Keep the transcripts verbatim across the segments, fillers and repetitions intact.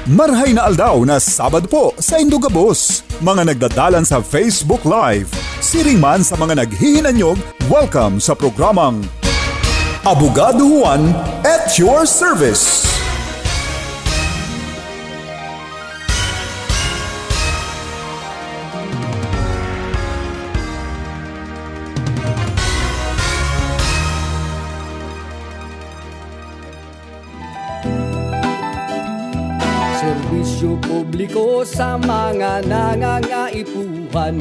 Marhay na aldaw na Sabado po sa indo gabos, mga nagdadalan sa Facebook Live. Siring man sa mga naghihinanyog, welcome sa programang Abogado Juan at your service. Serbisyo publiko sa mga nangangaipuhan,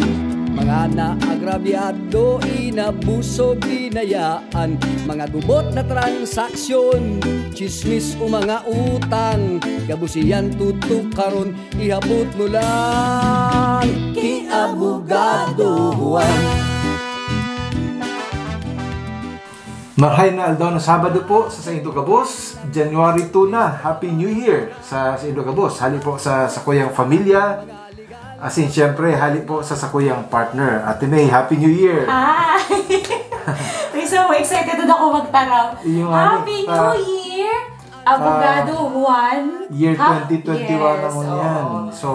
mga naagrabyado, inabuso, binayaan, mga gubot na transaksyon, tsismis o mga utang, gabos iyan tutukaron, ihabot mo lang ki Abogado Juan. Marhay na aldaw na Sabado po sa saindo gabos, January two na. Happy New Year sa saindo gabos. Hali po sa sakuyang pamilya, asin siyempre, hali po sa sakuyang partner. Ate May, Happy New Year! Hi! Uy, so excited na ako magtaraw. Yung ano, Happy New ah, Year! Abogado ah, Juan. Year Ha? twenty twenty-one Yes, na ngunyan. oo. So,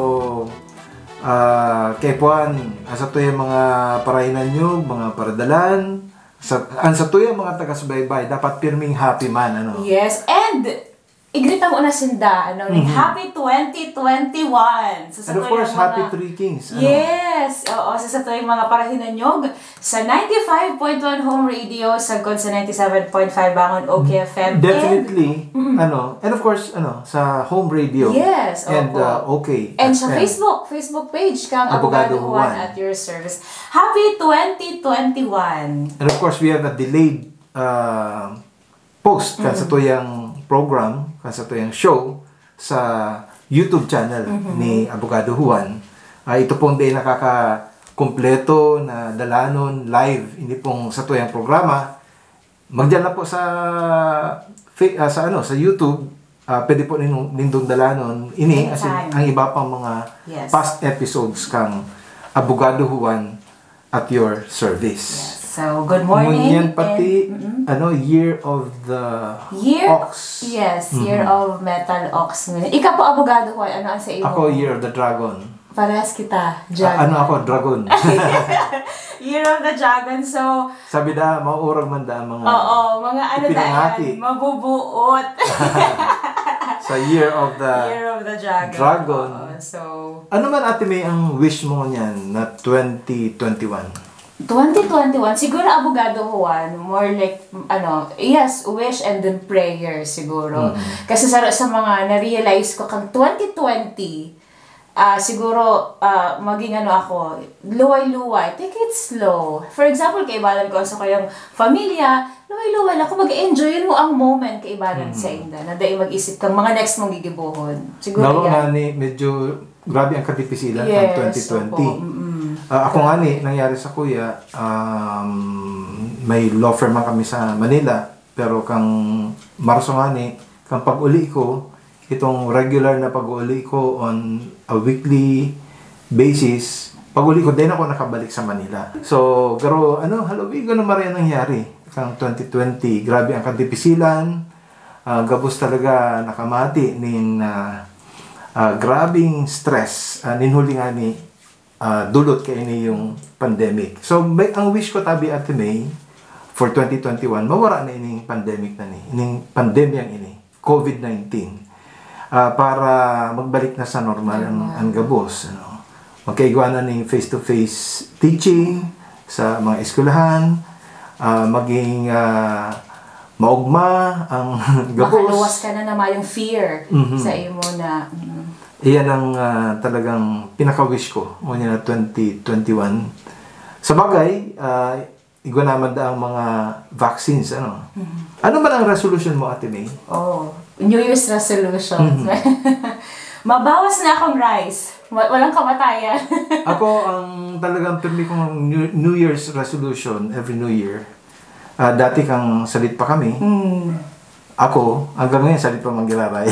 ah, kay Juan, asa to yung mga parahinan nyo, mga paradalan, sa, ang sa tuyang mga taga-subaybay, dapat pirming happy man, ano? Yes, and igrita mo na sinda, ano, ning Mhm. Happy twenty twenty-one. Sa And of satuya course, mga Happy Three Kings, ano? Yes, oo, sa satuya mga parahinanyog, sa ninety-five point one Home Radio, sagkod sa ninety-seven point five Bangon, OK F M, and Definitely, Mm-mm. ano, and of course, ano, sa Home Radio Yes, and, opo. uh, OK And sa F M. Facebook, Facebook page kang Abogado Abogado Juan Juan. At your service. Happy twenty twenty-one! And of course, we have a delayed, uh, post kan sa Mm. tuyang program, kan sa tuyang show sa YouTube channel Mhm. ni Abogado Juan. Ah, ito pong di nakakakumpleto na dalanon live, hindi pong sa tuyang programa. Magdiyan na po sa fa-, ah, sa ano, sa YouTube, ah, pwede po ninong, nindong dalanon ini, as in, Anytime. ang iba pang mga Yes. past episodes kang Abogado Juan at your service. Yes. So, good morning. Ngunyan pati, And, mm-mm. ano, Year of the Year, Ox. yes, Year Mhm. of Metal Ox. Ngunyan. Ikaw po, Abogado Juan, ano ang sa imo? Ako, Year of the Dragon. Parehas kita, Ah, Dragon. ano ako, Dragon. Year of the Dragon. So, Sabi da, mauurag man da ang mga Oo, mga ano da yan, ipinangaki. mabubuot. Sa Year of the Year of the Dragon. Dragon. Oo, so, Ano man, Ate May, ang wish mo niyan na twenty twenty-one? Twenty twenty-one, siguro, Abogado Juan, more like, ano, yes, wish and then prayer siguro. Mhm. Kasi sa, sa mga na-realize ko kang twenty twenty, ah, siguro, ah, maging ano ako, luway-luway, take it slow. For example, kaibanan ko sa kayong pamilya, luway-luway lang. Kumbaga, enjoyin mo ang moment kaibanan Mhm. sa inda, na dai mag-isip kang mga next mong gigibohon. Siguro Lalo yan. nga ni, medyo grabe ang kadipisilan ng Yes, twenty twenty. opo. Mm-mm. Ah, ako nga ni, Grabe. nangyari sa kuya, um, may law firm man kami sa Manila, pero kang Marso nga ni, kang pag-uli ko, itong regular na pag-uli ko on a weekly basis, pag-uli ko, din ako nakabalik sa Manila. So, pero ano, halawigan na maray ang nangyari. Kang twenty twenty, grabe ang kadipisilan. Ah, gabos talaga nakamati nin, ah, ah, grabing stress, ah, nin huli nga ni, ah, dulot kaini yung pandemic. So, may, ang wish ko tabi, Ate May, for twenty twenty-one, mawara na ining pandemic na ni, ining pandemyang ini, covid nineteen. Ah, para magbalik na sa normal ang, Normal. ang gabos, ano. Magkaigwa na ning face-to-face teaching sa mga eskwelahan, ah, maging, ah, maugma ang gabos. Makaluwas ka na na mayong fear Mhm. sa imo na, mm. Iyan ang, ah, talagang pinaka-wish ko, ngunyan na twenty twenty-one. Sa bagay, ah, igwa naman da ang mga vaccines, ano. Mhm. Ano man ang resolution mo, Ate May? Oh, New Year's resolution. Mhm. Mabawas na akong rice. Wa-, walang kamatayan. Ako, ang talagang pirmi kong New, New Year's resolution every New Year, ah, dati kang salit pa kami, Hmm. ako, hanggang ngayon, salit pa manggiraray.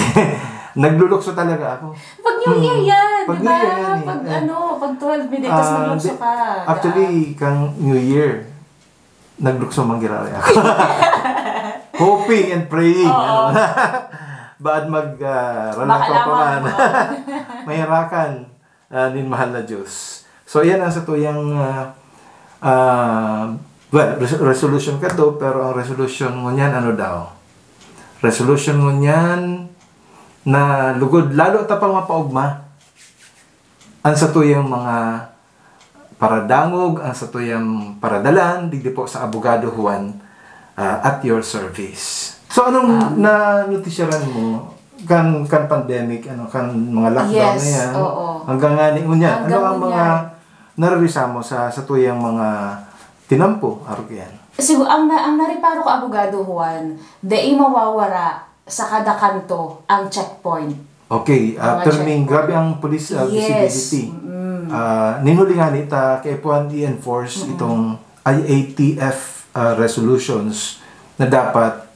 Naglulukso talaga ako. Pag New Year Hmm. yan, Pag di New ba? Year yan eh. Pag Eh, ano, pag twelve midday, tas ah, maglukso di-, ka. actually, kang New Year, naglukso manggiraray ako. Hoping and praying, Oo. ano. Baad mag, ah, ralakaw pa man. Mahirakan, ah, nin mahal na Diyos. So, yan ang satuyang, ah, ah, well, res-, resolution kato, pero ang resolution ngunyan, ano daw? Resolution ngunyan na lugod, lalo ta pang mapaogma ang satuyang mga paradangog, ang satuyang paradalan, digdi po sa Abogado Juan, ah, at your service. So, anong Ah. nanotisyaran mo kan, kan pandemic, ano, kan mga lockdown Yes, na yan, oo. hanggang ngani ngunyan? Ano Hanggang ang mga ngunyan. nararisa mo sa, sa tuyang mga tinampo, Arukian? Sigu-, ang na-, ang nariparo ko, Abogado Juan, dai mawawara sa kada kanto ang checkpoint. Okay, ah, Mga perming, checkpoint. grabe ang police, ah, Yes, visibility. mm. Ah, nin huli ngani ta kaipuhan i-enforce Mm. itong I A T F, ah, resolutions na dapat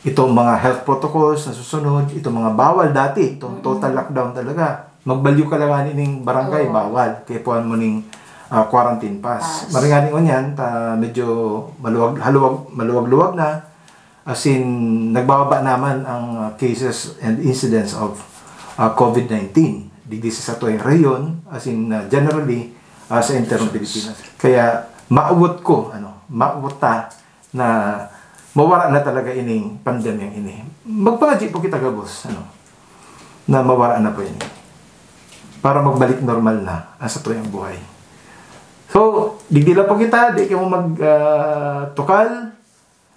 itong mga health protocols na susunod, itong mga bawal dati, itong Mm. total lockdown talaga. Magbalyo ka lang ngani ning barangay, Oo. bawal. Kaipuhan mo ning, ah, quarantine pass. Pass. Maring ngani ngunyan, ta medyo maluwag, haluwag, maluwag-luwag na. As in, nagbababa naman ang, ah, cases and incidence of, ah, COVID nineteen digdi sa satuyang rehiyon, as in, ah, generally, ah, sa entero ng Pilipinas. Kaya, maawot ko, ano, maawot ta na mawara na talaga ining pandemyang ini. Magpangadyi po kita gabos, ano, na mawara na po ini. Para magbalik normal na ang satuyang buhay. So, digdi lang po kita, di kamo mag, ah, tukal.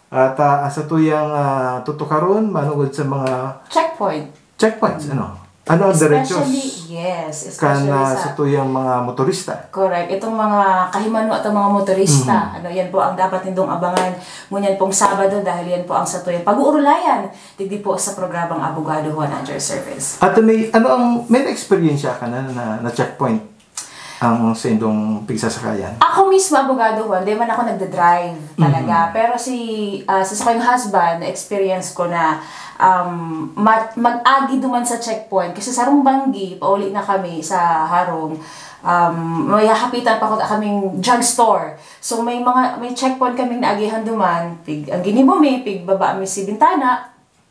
At, ah, ang satuyang, ah, tutukaron, manugod sa mga Checkpoint. checkpoints, ano? Ano ang Especially, diretsyon yes, kan, especially ah, sa satuyang mga motorista? Correct. Itong mga kahimano at mga motorista, Mhm. ano, yan po ang dapat nindong abangan ngunyan pong Sabado dahil yan po ang satuyang pag-uurulayan digdi po sa programang Abogado Juan at Your Service. At may, ano ang, may na-experience ka na, na, na checkpoint ang sa indong pigsasakayan? Ako mismo, Abogado Juan, di man ako nagda-drive talaga. Mhm. Pero si, ah, sa sakuyang husband, na-experience ko na, um, ma-, mag-agi duman sa checkpoint. Kasi sarong banggi, pauli na kami sa harong, um, may hahapitan pa ko kaming drugstore. So, may mga, may checkpoint kaming naagihan duman. Pig, ang ginibo mi, pigbaba mi si bintana.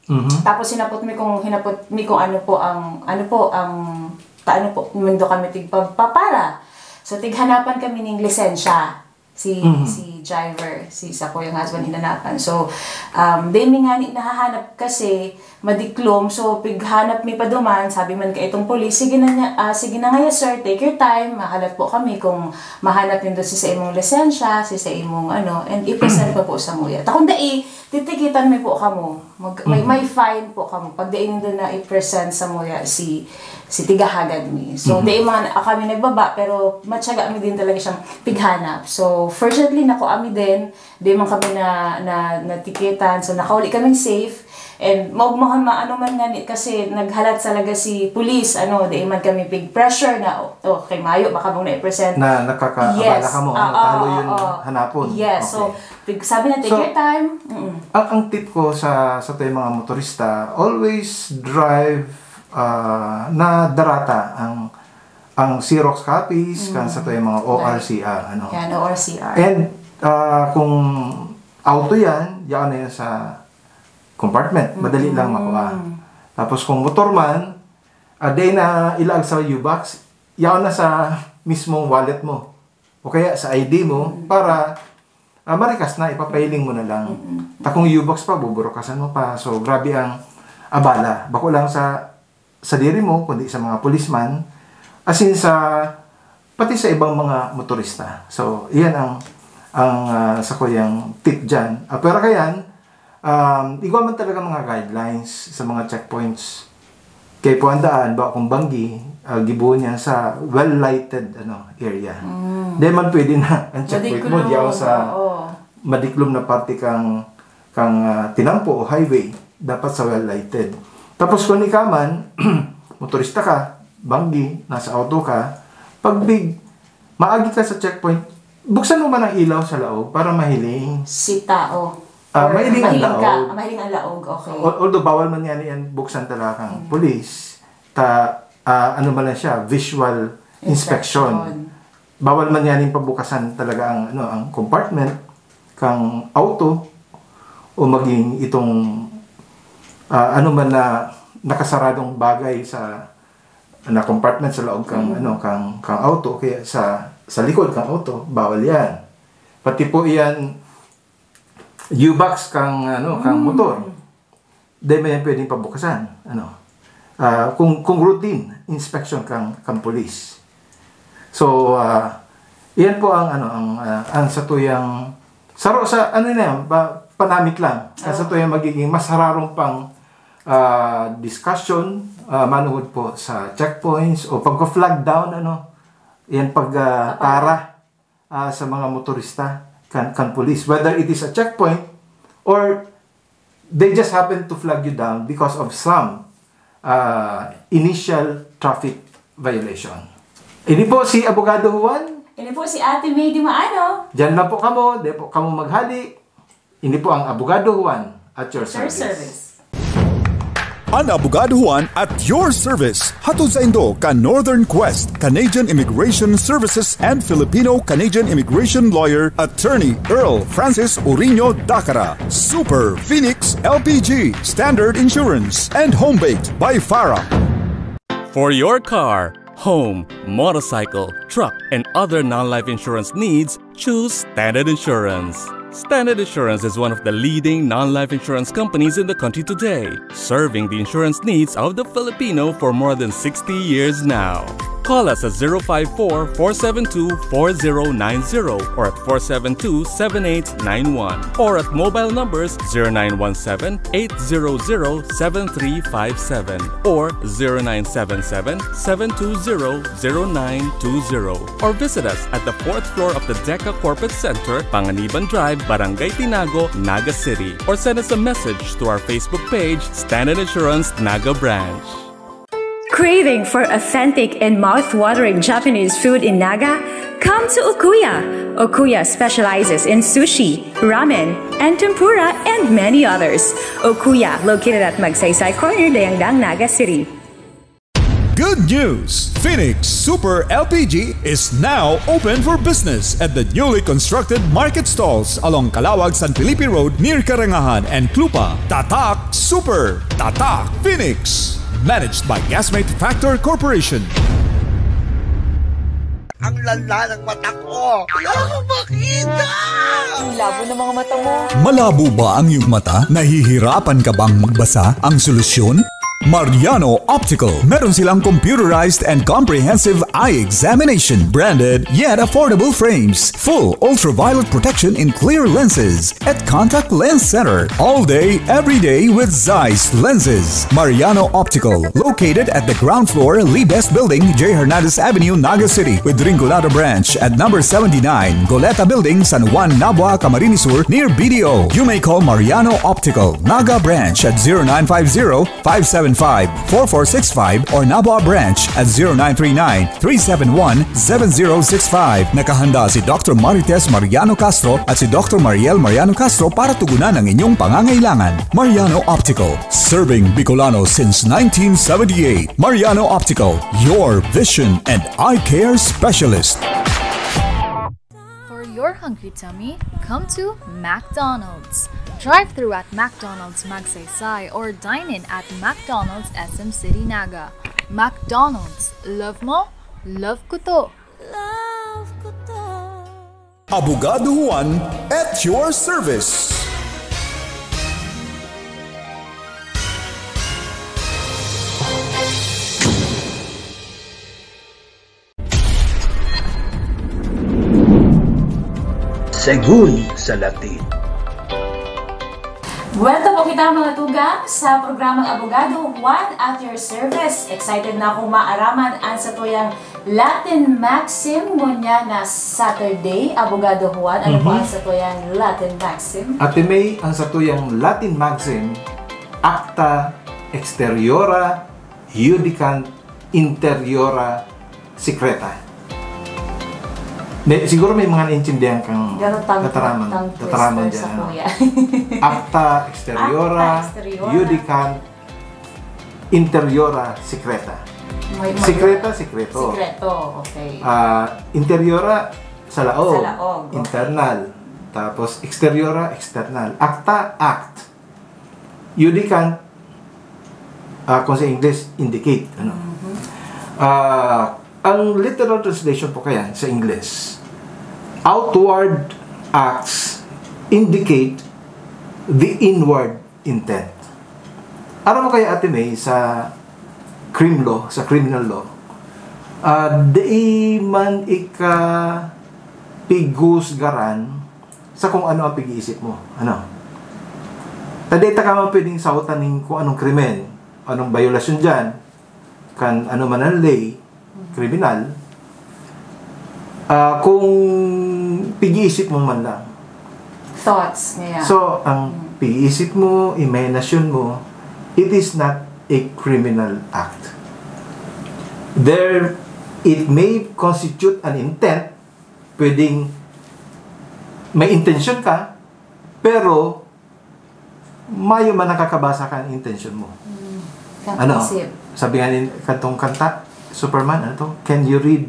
Mhm. Tapos hinapot mi kung, hinapot mi kung ano po ang, ano po ang, ta-, ano po, mundo kami tigpapapara. So, tighanapan kami ning lisensya. Si, Mhm. si driver, si, sa kuyang husband, hinanapan. So, um, di mi ngani nahahanap kasi madiklom. So, pighanap mi pa duman, sabi man ka itong police, "Sige na niya, ah, sige na ngaya, sir, take your time. Mahalat po kami kung mahanap nindo si sa imong lisensya, si sa imong ano, and i-present pa po sa muya. Ta kung dai, titikitan mi po kamo." Mag-, may, Mhm. may fine po kamo pag dai nindo na i-present sa muya si, si tigahagad mi. So, Mhm. dai man kami nagbaba, pero matyaga mi din talaga siyang pighanap. So, fortunately, nakuha mi din, di man kami na, na, natikitan. So, nakauli kaming safe. And maugmahan, maano man ngani, kasi naghalat talaga si police, ano, dai man kami pig-pressure na, "O-, okay, mayo, baka mong na-present." Na nakakaabala Yes. ka mo, ano, Ah, ah, talo ah, yun ah. hanapon. Yes. So, Okay. pig-, sabi na, "Take So, your time." Mm. Ang, ang tip ko sa, sa tayo mga motorista, always drive, ah, na darata ang, ang Xerox copies, Mm. kan sa tayo mga Right. O R C R, ano. Yan, O R C R. And, ah, kung auto yan, yaon na yan sa compartment. Madali lang Mm. makuha. Tapos kung motor man, ah, di na ilaag sa U-box, yaon na sa mismong wallet mo. O kaya sa I D mo, Mm. para, ah, marikas na, ipapailing mo na lang. Mm. Ta kung U-box pa, buburukasan mo pa. So, grabe ang abala. Bako lang sa sadiri mo, kundi sa mga policeman, as in sa, pati sa ibang mga motorista. So, iyan ang, ang, ah, sakuyang tip dyan. Ah, pero kayan, um, igwa man talaga mga guidelines sa mga checkpoints. Kay puandaan, ba kung banggi, ah, gibuon yan sa well-lighted, ano, area. Mm. Di man pwede na ang checkpoint mo, Madiklom, diyaw sa oo. madiklom na parte kang, kang, ah, tinampo o highway. Dapat sa well-lighted. Tapos kung ikaw man, motorista ka, banggi, nasa auto ka, pag big, maagi ka sa checkpoint, buksan mo man ang ilaw sa laog para mahiling. Si tao. Ah, Or mahiling ang mahiling ka, laog. mahiling ang laog, okay. Al-, although bawal man yan, yan buksan talaga kang Mm. police, ta, ah, ano man lang siya, visual inspection. Inspection. Bawal man yan yung pabukasan talaga ang, ano, ang compartment kang auto o maging itong Ah, ano man na nakasaradong bagay sa, na compartment sa loob kang, Mm. ano, kang, kang auto, kaya sa, sa likod kang auto, bawal yan. Pati po yan, U-box kang, ano, kang Mm. motor. Di mo yan pwedeng pabukasan, ano. Ah, kung, kung routine inspection kang, kang pulis. So, ah, iyan po ang, ano, ang, ah, ang satuyang, saro sa, ano na yan, pa-, panamit lang. Ang Oo. satuyang magiging mas hararong pang, ah, discussion, ah, manungod po sa checkpoints o pagka-flag down, ano, yan pag, ah, Kapag tara, ah, sa mga motorista kan, kan pulis. Whether it is a checkpoint or they just happen to flag you down because of some, ah, initial traffic violation. Ini po si Abogado Juan. Ini po si Ate May Di Maano. Diyan lang po kamo, di po kamo maghali. Ini po ang Abogado Juan at your At your service. service. An Abogado Juan at your service. Hatod saindo kan Northern Quest Canadian Immigration Services and Filipino-Canadian Immigration Lawyer, Attorney Earl Francis Uriño Dacara. Super Phoenix L P G, Standard Insurance, and Home Baked by Farah. For your car, home, motorcycle, truck, and other non-life insurance needs, choose Standard Insurance. Standard Insurance is one of the leading non-life insurance companies in the country today, serving the insurance needs of the Filipino for more than sixty years now. Call us at zero five four, four seven two, four zero nine zero or at four seven two, seven eight nine one, or at mobile numbers zero nine one seven, eight zero zero, seven three five seven or zero nine seven seven, seven two zero, zero nine two zero, or visit us at the fourth floor of the DECA Corporate Center, Panganiban Drive, Barangay Tinago, Naga City, or send us a message to our Facebook page, Standard Insurance Naga Branch. Craving for authentic and mouth-watering Japanese food in Naga? Come to Okuya. Okuya specializes in sushi, ramen, and tempura, and many others. Okuya, located at Magsaysay Corner, Dayangdang, Naga City. Good news! Phoenix Super L P G is now open for business at the newly constructed market stalls along Calawag, San Felipe Road, near Karangahan and Clupa. Tatak Super! Tatak Phoenix! Managed by Gasmate Factor Corporation. Ang lala ng mata ko. Wala akong makita! Ang labo ng mga mata mo. Malabo ba ang iyong mata? Nahihirapan ka bang magbasa? Ang solusyon? Mariano Optical. Meron silang computerized and comprehensive eye examination, branded yet affordable frames, full ultraviolet protection in clear lenses, at Contact Lens Center. All day, every day with Zeiss Lenses. Mariano Optical, located at the ground floor, Lee Best Building, J Hernandez Avenue, Naga City, with Rinconada Branch at number seventy-nine, Goleta Building, San Juan, Nabua, Camarines Sur, near B D O. You may call Mariano Optical, Naga Branch at zero nine five zero, five seven five, four four six five or Nabua Branch at zero nine three nine, three seven one, seven zero six five. Nakahanda si Doctor Marites Mariano Castro at si Doctor Mariel Mariano Castro para tugunan ang inyong pangangailangan. Mariano Optical, serving Bicolano since nineteen seventy-eight. Mariano Optical, your vision and eye care specialist. For your hungry tummy, come to McDonald's. Drive through at McDonald's Magsaysay or dine in at McDonald's S M City Naga. McDonald's, love mo, love ko to. Love ko to. Abogado Juan at your service. Seguri sa Latin. Buwelta po kita, mga tugang, sa programang Abogado Juan at your service. Excited na akong maaraman ang satuyang Latin maxim ngunyan na Saturday. Abogado Juan, ano po Mhm. ang satuyang Latin maxim? Ate May, ang satuyang Latin maxim, acta exteriora judicant interiora secreta. May, siguro may mga naintindihan kang Pero tang-, tataraman, tongue tataraman twister dyan, sa ano? Kuya. Acta exteriora, Acta exteriora. Judicant interiora secreta. May, may Secreta, sekreto. Sekreto, okay. Ah, interiora, sa laog. Sa laog, okay. Internal. Tapos, exteriora, external. Acta, act. Judicant, Ah, kung sa English, indicate, ano? Mhm. Ah, ang literal translation po kaya sa English, outward acts indicate the inward intent. Aram mo kaya, Ate May, sa crim law, sa criminal law, ah, dai man ika pighusgaran sa kung ano ang pag-iisip mo. Ano? Ta dai ta ka man pwedeng sahotan nin kung anong krimen, anong bayolasyon diyan, kan ano man ang ley, kriminal, ah, kung pag-iisip mo man lang. Thoughts niya. So, ang pag-iisip mo, imahinasyon mo, it is not a criminal act. There, it may constitute an intent, pwedeng may intensyon ka, pero mayo man nakakabasa kan intensyon mo. Hmm. Ano? Isip. Sabi nga ni katong kanta, Superman, ano to? Can you read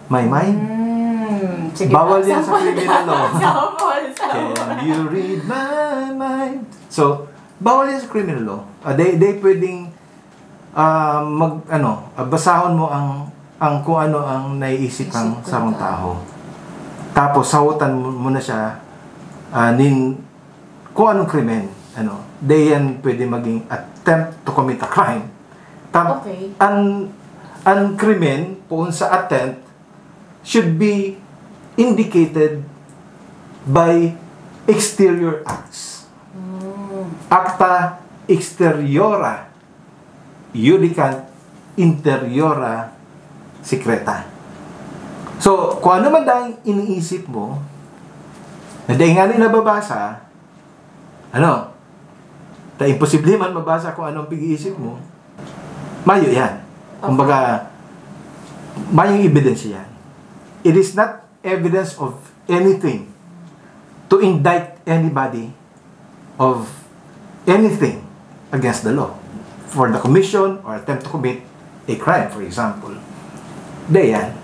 my mind? Hmm. Sige Bawal pa. Yan sa Sample. Criminal Law. Sample, sample. Can you read my mind? So, bawal yan sa criminal law. Ah, they, they pwedeng ah, mag, ano, ah, basahon mo ang, ang kung ano ang naiisip ng Isip ng sarong tao. Tao. Tapos, sahotan mo, mo na siya ah, nin kung anong krimen. Ano, di yan pwede maging attempt to commit a crime. Tam- Okay. Ang, ang krimen, poon sa attempt, should be indicated by exterior acts. Hmm. Acta exteriora judicant interiora secreta. So, kung ano man dahil iniisip mo, na dahil nga nababasa, ano, ta imposible man mabasa kung anong pag-iisip mo, mayo yan. Kumbaga, mayong ebidensya yan. It is not evidence of anything to indict anybody of anything against the law for the commission or attempt to commit a crime, for example. Di yan.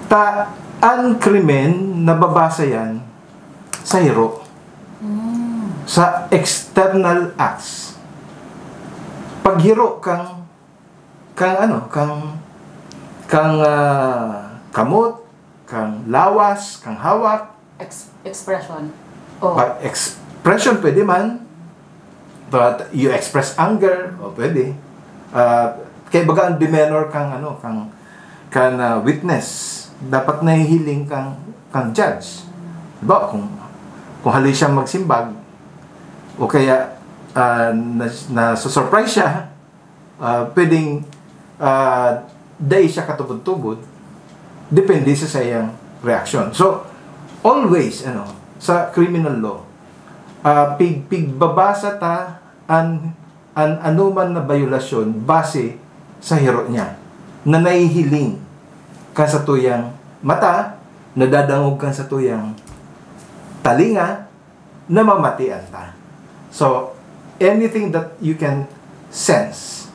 Ta, ang krimen, nababasa yan sa hiro. Hmm. Sa external acts. Paghiro kang, kang ano, kang, kang ah, kamot, kang lawas, kang hawak, Ex- expression. Oh. Pag expression, pwede man. But you express anger, o pwede. Ah, kaya baga ang demeanor kang, ano, kang, kang ah, witness, dapat nahihiling kang, kang judge. Diba, kung, kung hali siyang magsimbag, o kaya ah, na, na-surprise siya, ah, pwedeng ah, dai siya katubod-tubod, depende sa saiyang reaksyon. So, always, ano, sa criminal law, ah, pig, pigbabasa ta an, an anoman na bayolasyon base sa hiro niya na nahihiling kan satuyang mata, nadadangog kan satuyang talinga, namamatian ta. So, anything that you can sense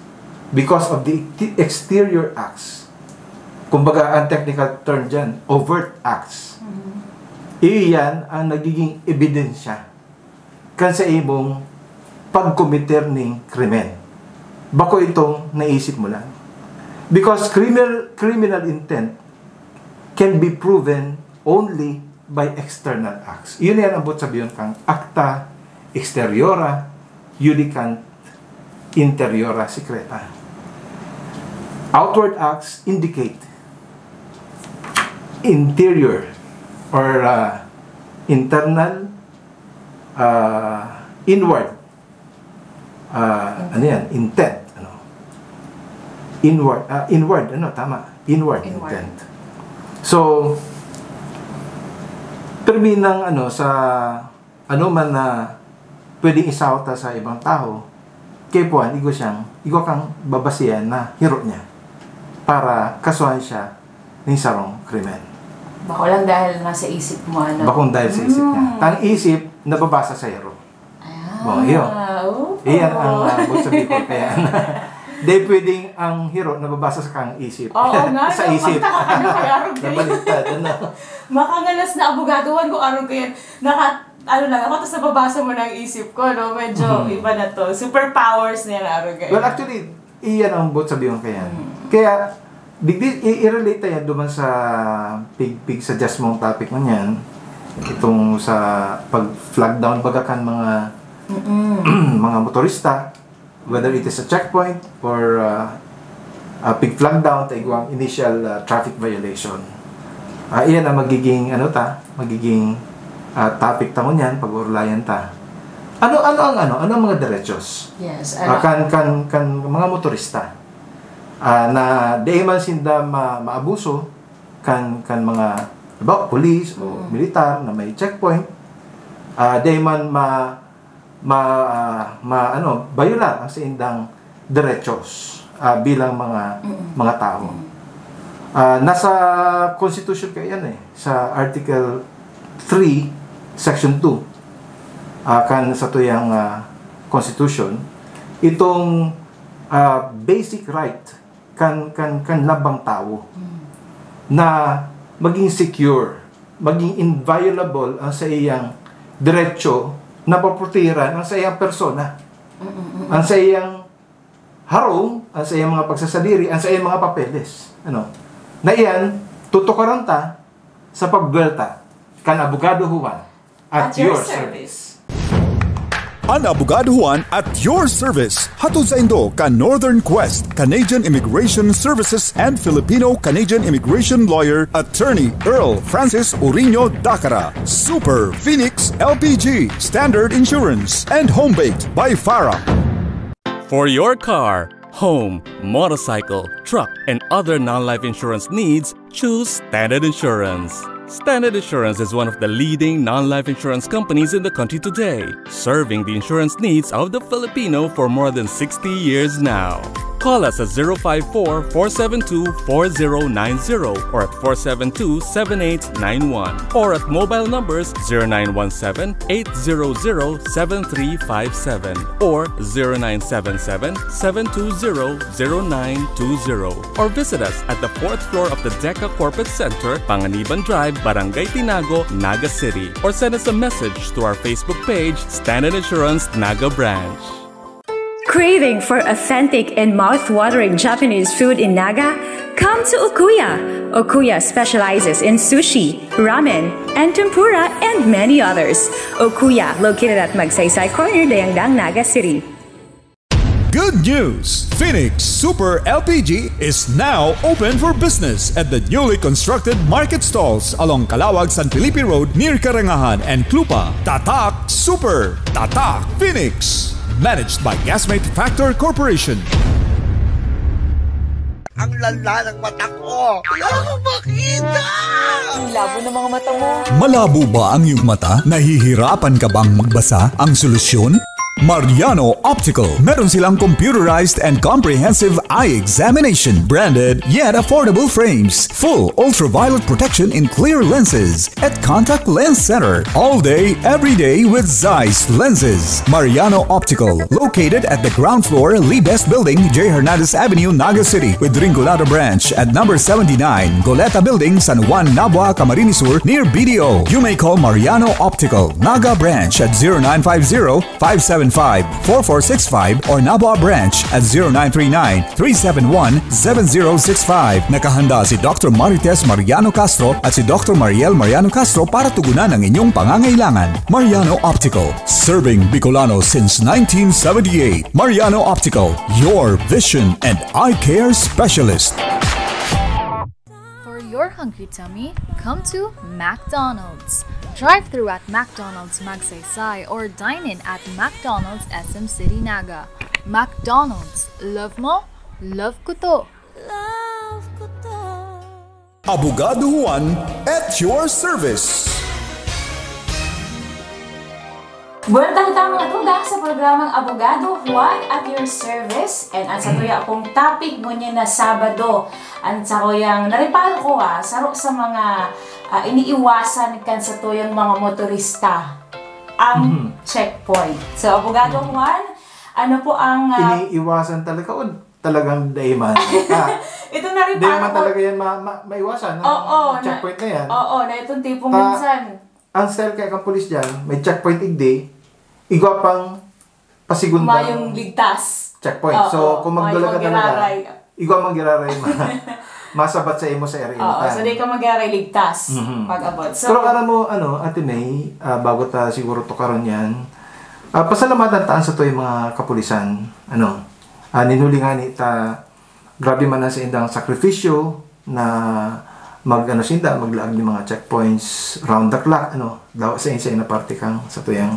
because of the exte- exterior acts, kumbaga, ang technical term dyan, overt acts, Mhm. iyan ang nagiging ebidensya kan sa imong pagkometer ning krimen. Bako itong naisip mo lang. Because criminal, criminal intent can be proven only by external acts. Iyon yan ang buot sabihon kang acta exteriora judicant interiora secreta. Outward acts indicate interior or uh, internal, uh, inward, uh, ano yan, intent. Ano? Inward, uh, inward, ano, tama. Inward, Inward. Intent. So, permi ng ano, sa ano man na pwedeng isahot ta sa ibang tao, kaya puan, igwa siyang, igwa kang babasihan na hiro niya para kasuhan siya ning sarong krimen. Bako lang dahil nasa isip mo, ano? Bakong dahil sa isip niya. Mm. Ang isip, nababasa sa hiro. Ah, Bon, iyo. Oo. Iyan ang uh, buot sa Bicol. Kaya, di pwedeng ang hiro nababasa sa kang isip. Oo nga, Sa no? isip. Pagtaka ka na, kaya arog kayo. Nabaliktad, ano? Makangalas na abogadohan ko, arog kayo. Naka, Ano lang, ako, tas nababasa mo na ang isip ko, no? Medyo Mhm. iba na to. Superpowers na yan, Arugay. Well, actually, iyan ang buot sabihin ko yan. Mm. Kaya, digdi, i-, i-relate tayo duman sa pig-, pig-suggest mong topic mo niyan. Itong sa pag-flag down baga kan mga, Mm-mm. mga motorista. Whether it is a checkpoint or, ah, a pig-flag down, ta igwang initial, ah, traffic violation. Ah, iyan ang magiging, ano ta, magiging, ah, topic ta ngunyan, pag-uurulayan ta. Ano, ano ang, ano, ano ang mga derechos? Yes, Ah, ano? kan, kan, kan mga motorista, ah, na di man sinda ma-, maabuso kan, kan mga, halimbawa, pulis o Mm. militar na may checkpoint, ah, di man ma-, ma-, ah, ma-, ano, bayular ang saindang derechos, ah, bilang mga, Mm. mga tao. Mm. Ah, nasa Constitution kaya yan eh, sa Article three, Section two, ah, kan satuyang, ah, Constitution, itong, ah, basic right kan, kan, kan lambang tawo Mm. na maging secure, maging inviolable ang sa iyang diretso na paprotehiran ang sa iyang persona, Mm, mm, mm. ang sa iyang harong, ang sa iyang mga pagsasadiri, ang sa iyang mga papeles. Ano? Na iyan, tutukaran ta sa pagbuwelta kan Abogado Juan at At your your service. service. An Abogado Juan at your service. Hatod saindo kan Northern Quest, Canadian Immigration Services and Filipino-Canadian Immigration Lawyer, Attorney Earl Francis Uriño Dacara. Super Phoenix L P G, Standard Insurance, and Home Baked by Farah. For your car, home, motorcycle, truck, and other non-life insurance needs, choose Standard Insurance. Standard Insurance is one of the leading non-life insurance companies in the country today, serving the insurance needs of the Filipino for more than sixty years now. Call us at zero five four, four seven two, four zero nine zero or at four seven two, seven eight nine one, or at mobile numbers zero nine one seven, eight zero zero, seven three five seven or zero nine seven seven, seven two zero, zero nine two zero. Or visit us at the fourth floor of the DECA Corporate Center, Panganiban Drive, Barangay Tinago, Naga City. Or send us a message to our Facebook page, Standard Insurance Naga Branch. Craving for authentic and mouth-watering Japanese food in Naga? Come to Okuya. Okuya specializes in sushi, ramen, and tempura, and many others. Okuya, located at Magsaysay Corner, Dayangdang, Naga City. Good news! Phoenix Super L P G is now open for business at the newly constructed market stalls along Calawag, San Felipe Road, near Karangahan and Clupa. Tatak Super! Tatak Phoenix! Managed by Gasmate Factor Corporation. Ang lala ng mata ko! Wala akong makita! Ang labo ng mga mata mo! Malabo ba ang iyong mata? Nahihirapan ka bang magbasa? Ang solusyon? Mariano Optical. Meron silang computerized and comprehensive eye examination, branded yet affordable frames, full ultraviolet protection in clear lenses, at Contact Lens Center. All day, every day with Zeiss lenses. Mariano Optical, located at the ground floor, Lee Best Building, J Hernandez Avenue, Naga City, with Rinconada Branch at number seventy-nine, Goleta Building, San Juan, Nabua, Camarines Sur, near B D O. You may call Mariano Optical, Naga Branch at zero nine five zero, five seven five, four four six five or Nabua Branch at zero nine three nine, three seven one, seven zero six five. Nakahanda si Doctor Marites Mariano Castro at si Doctor Mariel Mariano Castro para tugunan ang inyong pangangailangan. Mariano Optical, serving Bicolano since nineteen seventy-eight. Mariano Optical, your vision and eye care specialist. For your hungry tummy, come to McDonald's. Drive through at McDonald's Magsaysay or dine in at McDonald's S M City Naga. McDonald's, love mo, love ko to. Love ko to. Abogado Juan at your service. Buwelta kita, mga tugang, sa programang Abogado Juan at your service. And ang satuya pong topic ngunyan na Sabado, ang sakuyang nariparo ko, ah, saro sa mga, ah, iniiwasan kan satuyang mga motorista, ang Mhm. checkpoint. So, Abogado Mhm. Juan, ano po ang, ah, Iniiwasan talaga o talagang daiman? Ah, Ito nariparo daiman ko. talaga yan ma-, ma-, maiwasan, ang Oo, na checkpoint na yan. Oo, na itong tipong Ta- minsan ang style kaya kan pulis diyan, may checkpoint igdi, igwa pang pasigundang Mayong ligtas. checkpoint. Oo, So, kung magdala ka talaga, giraray. igwa mang giraray, ma-, masabat sa imo sa area Oo, na so di ka mag-aaray ligtas Mhm. pag-abot. So, Pero alam mo, ano, Ate May, ah, bago ta siguro tukaron yan, ah, pasalamatan taan sa to yung mga kapulisan, ano, ah, ninuli nga ni ta, grabe man ang sa indang sakripisyo na mag, ano, sinda, maglaag ng mga checkpoints round the clock, ano, daw sa insay na parte kang sa tuyang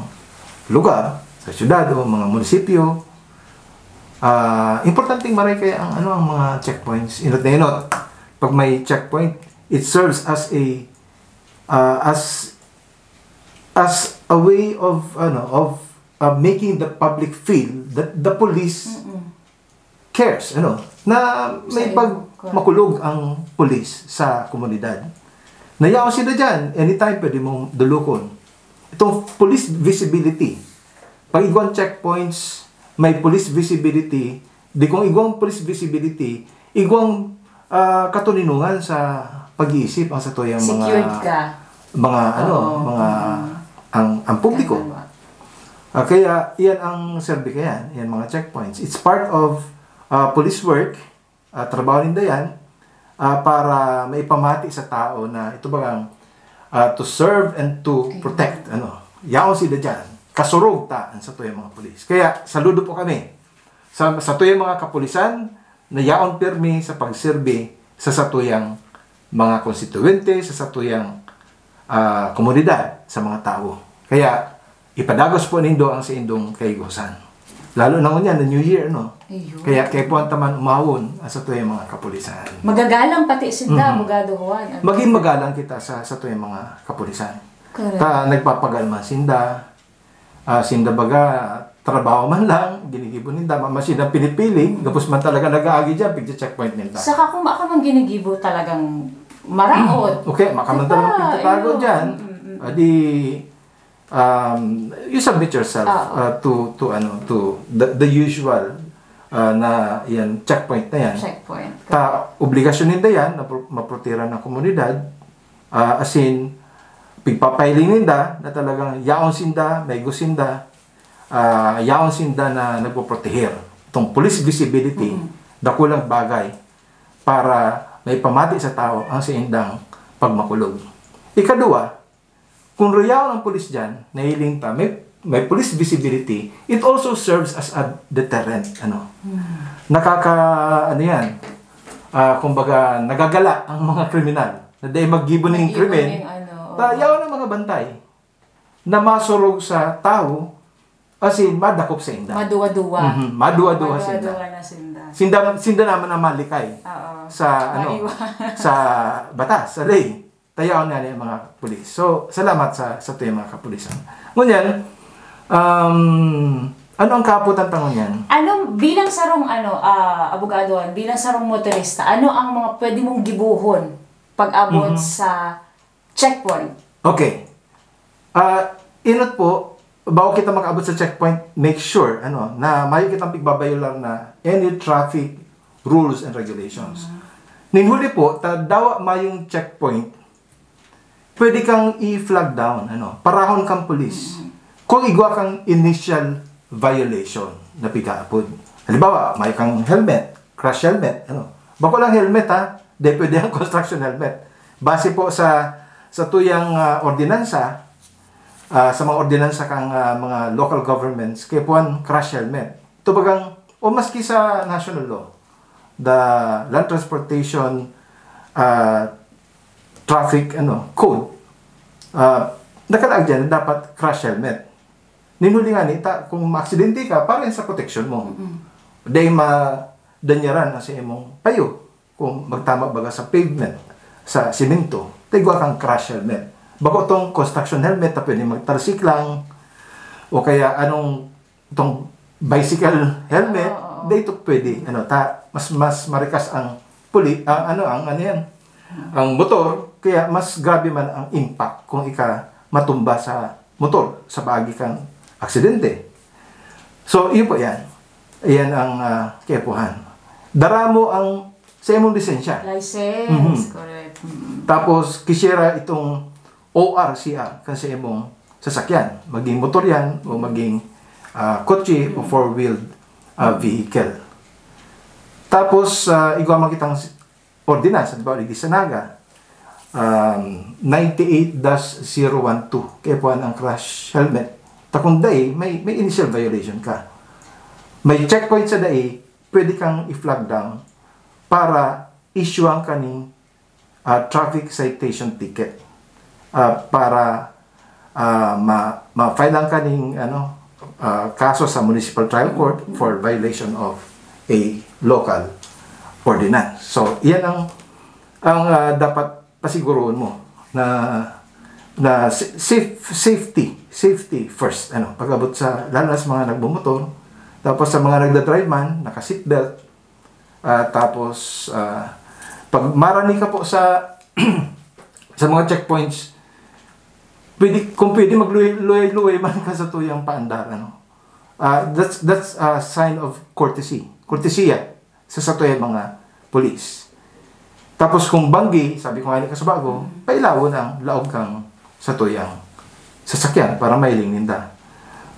lugar, sa syudad o mga munisipyo. Ah, importanteng maray kaya ang, ano, ang mga checkpoints. Inot na inot, pag may checkpoint, it serves as a, ah, as, as a way of, ano, of, uh, making the public feel that the police Mm-mm. cares, ano, na may Sa pag imo, correct. makulog ang police sa komunidad. Nayaon sila dyan, anytime pwede mong dulukon. Itong police visibility. Pag igwang checkpoints, may police visibility. Di kung igwang police visibility, igwang, ah, katoninongan sa pag-iisip ang sa tuyang mga Secured ka. mga, ano, Oo. mga, Mm. ang, ang publiko. Tama. Ah, kaya, iyan ang serbi kaya, iyan mga checkpoints. It's part of, ah, police work, ah, trabaho ninda yan, ah, para maipamati sa tao na ito bagang, ah, to serve and to Ayun. protect, ano. Yaon sila dyan. Kasurog ta ang sa tuyang mga pulis. Kaya, saludo po kami sa, sa tuyang mga kapulisan na yaon pirmi sa pagsirbi sa satuyang mga konstituyente, sa satuyang, ah, komunidad, sa mga tawo. Kaya, ipadagos po nindo ang saindong kaigosan. Lalo na ngunyan, the New Year, no? Ayun. Kaya kaipuhan ta man umawon ang satuyang mga kapulisan. Magagalang pati sinda, Mhm. Abogado Juan. Ano? Maging magalang kita sa satuyang mga kapulisan. Correct. Ta nagpapagal man sinda, ah, sinda baga, trabaho man lang, ginigibo ninda, ma-, masin ang pinipiling, gabos man talaga nag-aagi dyan, pigcha-checkpoint ninda. Saka kung maka man ginigibo talagang maraot. Okay, maka man Diba? talagang pigtatago Ayun. dyan. Mm, mm, mm. Adi, um, you submit yourself, Ah. uh, to, to, ano, to the, the usual, uh, na yan, checkpoint na yan. Checkpoint. Ta, obligasyon ninda yan, na pro-, maprotehiran ang komunidad, ah, asin, pigpapahiling ninda na talagang yaon sinda, may gusto sinda, ah, yaon sinda na nagpoproteher. Itong police visibility, Mm. dakulang bagay para maipamati sa tao ang saindang pagmakulog. Ikaduwa, kung yaon ang pulis dyan, nahiling ta, may, may police visibility, it also serves as a deterrent. Ano? Mm. Nakaka-, ano yan, ah, kumbaga, nagagala ang mga kriminal na dahil maggibo ng Nag-iba krimen, yung ano, ta, oo. yaon ang mga bantay na masurog sa tao, as in, madakop sa inda. Maduwa-duwa. Mhm, maduwa-duwa sa inda. Maduwa-duwa na sinda. Sinda, sinda naman ang malikay Oo. sa, ano, Maiwa. sa batas, sa ley. Ta yaon nga ni ang mga pulis. So, salamat sa, sa tuyang mga kapulisan. Ngunyan, um, ano ang kaputan ta ngunyan? Ano, bilang sarong, ano, ah, abogado, bilang sarong motorista, ano ang mga pwede mong gibohon pag-abot Mhm. sa checkpoint? Okay. Ah, inot po, bago kita makaabot sa checkpoint, make sure, ano, na mayo kitang pigbabayolar na any traffic rules and regulations. Mhm. Nin huli po, ta dawa mayong checkpoint, pwede kang i-flag down, ano, parahon kang pulis. Mhm. Kung igwa kang initial violation na pigaapod. Halimbawa, may kang helmet, crash helmet, ano. Bako lang helmet, ha, di pwede ang construction helmet. Base po sa, sa tuyang, ah, ordinansa, ah, sa mga ordinansa kang, ah, mga local governments, kaya po ang crash helmet. Ito bagang, o maski sa national law, the Land Transportation, ah, Traffic, ano, Code, ah, nakalaag dyan na dapat crash helmet. Nin huli nga ni, ta, kung maaksidente ka, para yan sa proteksyon mo. Mm-mm. Dahil madanyaran ang sa imong payo. Kung magtama baga sa pavement, sa simento, ta igwa kang crash helmet. Bako tong construction helmet na pwede magtalsik lang, o kaya anong, itong bicycle helmet, Oo, oo. dito pwede, ano, ta, mas, mas marikas ang puli-, ang, ano, ang, ano yan, ang motor, kaya mas grabe man ang impact kung ika matumba sa motor, sa paagi kang aksidente. So, yun po yan. Yan ang, ah, kaipuhan. Dara mo ang sa imong lisensya. License, Mhm. correct. Mm. Tapos, kisira itong O R, C R kan sa imong sasakyan, maging motor yan o maging ah, kotse o four-wheeled ah, vehicle. Tapos, ah, igwa man kitang s- ordinance, halimbawa, digdi sa Naga, um, ninety-eight dash zero one two, kaipuhan ang crash helmet. Ta kun dai, may, may initial violation ka. May checkpoint sa dai, pwede kang i-flag down para issuean ka ning ah, traffic citation ticket ah, para ah, ma ma-file ang kaning ano ah, kaso sa municipal trial court for violation of a local ordinance. So, iyan ang ang ah, dapat pasiguruhon mo na na sa- safe, safety, safety first, ano, pag-abot sa, lalo na sa mga nagmumotor, tapos sa mga nagda-drive man, naka-seatbelt, ah, tapos ah, pag marani ka po sa sa mga checkpoints, pwede, kung pwede, magluway-luway man ka sa tuyang paandar, ano. Ah, that's that's a sign of courtesy. Courtesy sa satuyang mga pulis. Tapos kung banggi, sabi ko nga ni kasubago, pailawon ang laog kang satuyang sasakyan para mailing ninda.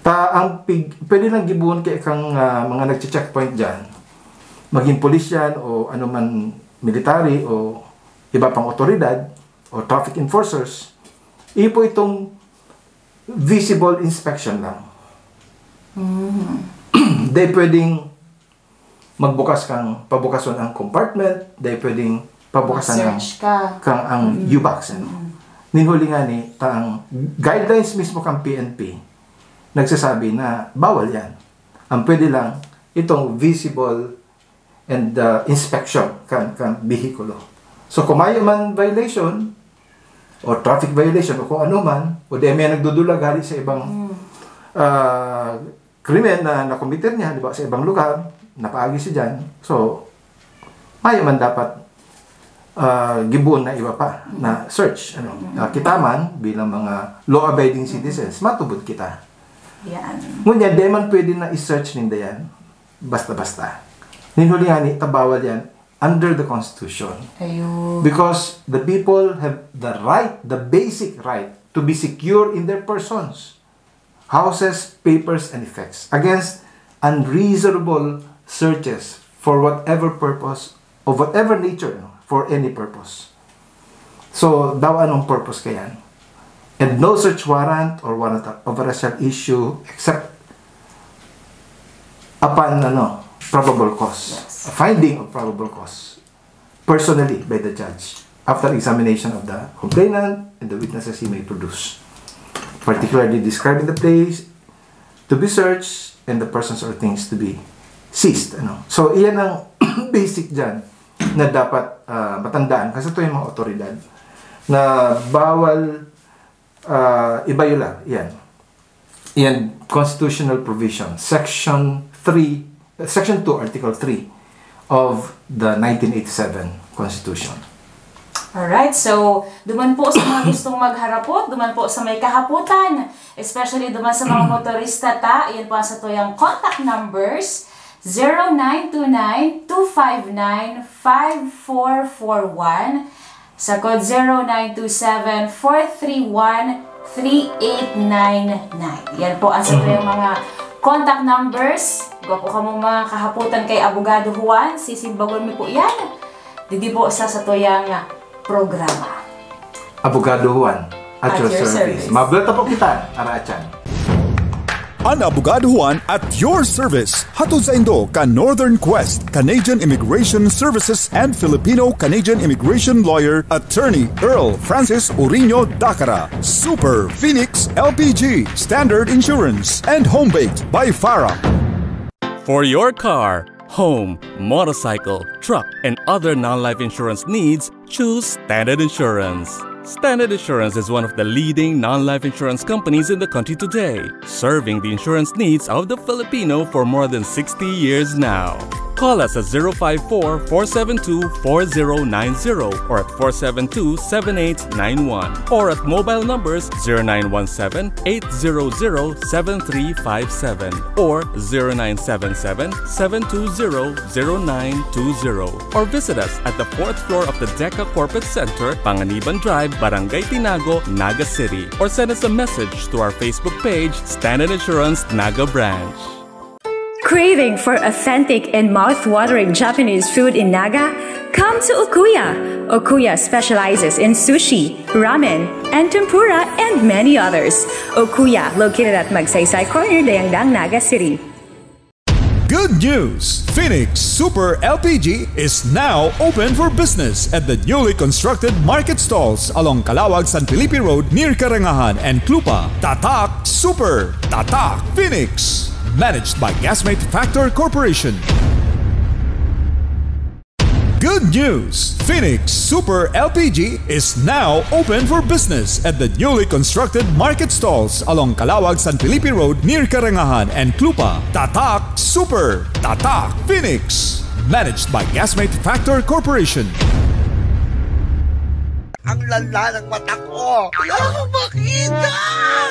Ta ang pig, pwede lang gibuon kay kang ah, mga nagche-checkpoint diyan, maging pulis yan o anuman military o iba pang otoridad o traffic enforcers, ipo itong visible inspection lang. Di pwedeng magbukas kang pabukason ang compartment, di pwedeng pabukasan ang Search ka. kang ang U-box, ano. Nin huli nga ni ta ang guidelines mismo kang P N P nagsasabi na bawal yan. Ang pwede lang itong visible and uh, inspection kan kan behikulo. So kung may man violation o traffic violation o kung ano man, o di may nagdudulag hali sa ibang ah, krimen na nakometer niya, di ba, sa ibang lugar, napaagi siya dyan. So, mayo man dapat ah, gibohon na iba pa na search. Ano, Ah, kita man, bilang mga law-abiding citizens, matubod kita. Yan. Ngunyan, di man pwede na i-search ninda yan basta-basta. Nin huli nga ni, ta bawal yan under the Constitution. Ayun. Because the people have the right, the basic right, to be secure in their persons, houses, papers, and effects against unreasonable searches for whatever purpose, of whatever nature, no, for any purpose. So, daw anong purpose kayan? And no search warrant or warrant of arrest shall issue except upon ano, probable cause, a finding of probable cause, personally by the judge, after examination of the complainant and the witnesses he may produce, particularly describing the place to be searched and the persons or things to be seized. Ano? So, iyan ang basic dyan na dapat ah, matandaan kasi ito yung mga otoridad na bawal ah, ibayula. Yan. Yan, constitutional provision, section three, section two, article three of the nineteen eighty-seven Constitution. Alright, so duman po sa mga gustong magharapot, duman po sa may kahapotan, especially duman sa mga motorista ta, iyan po ang satuyang contact numbers, zero nine two nine two five nine five four four one, sa code zero nine two seven four three one three eight nine nine. Yan po ang satuyang mga contact numbers. Gwa po kamo mga kahapotan kay Abogado Juan, sisimbagon mi po yan. Didi po sa satuyang programa. Abogado Juan, at, your, service. Mablata po kita, Arachan. An Abogado Juan at your service. Hatod saindo kan Northern Quest, Canadian Immigration Services and Filipino-Canadian Immigration Lawyer, Attorney Earl Francis Uriño Dacara. Super Phoenix L P G, Standard Insurance, and Home Baked by Farah. For your car, home, motorcycle, truck, and other non-life insurance needs, choose Standard Insurance. Standard Insurance is one of the leading non-life insurance companies in the country today, serving the insurance needs of the Filipino for more than sixty years now. Call us at zero five four, four seven two, four zero nine zero or at four seven two, seven eight nine one, or at mobile numbers zero nine one seven, eight zero zero, seven three five seven or zero nine seven seven, seven two zero, zero nine two zero, or visit us at the fourth floor of the DECA Corporate Center, Panganiban Drive, Barangay Tinago, Naga City, or send us a message to our Facebook page, Standard Insurance Naga Branch. Craving for authentic and mouth-watering Japanese food in Naga? Come to Okuya. Okuya specializes in sushi, ramen, and tempura, and many others. Okuya, located at Magsaysay Corner, Dayangdang, Naga City. Good news! Phoenix Super L P G is now open for business at the newly constructed market stalls along Calawag San Felipe Road near Karangahan and Clupa. Tatak Super! Tatak Phoenix! Managed by Gasmate Factor Corporation. Good news! Phoenix Super L P G is now open for business at the newly constructed market stalls along Calawag San Felipe Road near Karangahan and Clupa. Tatak Super! Tatak Phoenix! Managed by Gasmate Factor Corporation. Ang lala ng mata ko! Wala akong makita!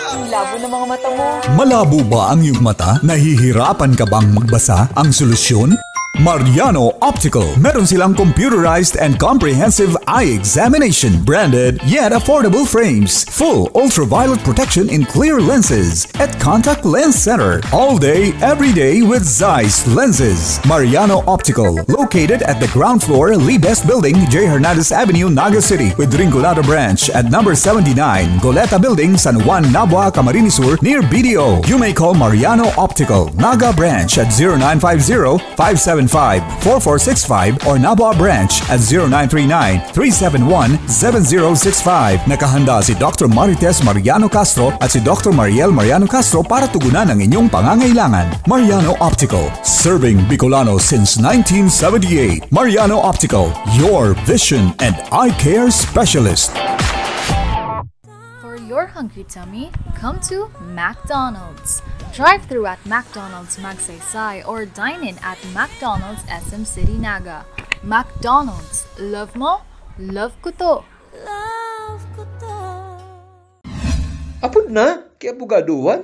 Ang labo ng mga mata mo! Malabo ba ang iyong mata? Nahihirapan ka bang magbasa? Ang solusyon? Mariano Optical. Meron silang computerized and comprehensive eye examination, branded yet affordable frames, full ultraviolet protection in clear lenses, at contact lens center. All day, every day with Zeiss lenses. Mariano Optical, located at the ground floor, Lee Best Building, J Hernandez Avenue, Naga City, with Rinconada Branch at number seventy-nine, Goleta Building, San Juan, Nabua, Camarines Sur, near B D O. You may call Mariano Optical, Naga Branch at zero nine five zero, five seven five, four four six five or Nabua Branch at zero nine three nine, three seven one, seven zero six five. Nakahanda si Doctor Marites Mariano Castro at si Doctor Mariel Mariano Castro para tugunan ang inyong pangangailangan. Mariano Optical, serving Bicolano since nineteen seventy-eight. Mariano Optical, your vision and eye care specialist. For your hungry tummy, come to McDonald's. Drive through at McDonald's Magsaysay or dine in at McDonald's S M City Naga. McDonald's, love mo, love ko to. Love ko to. Apod na, ki Abogado Juan.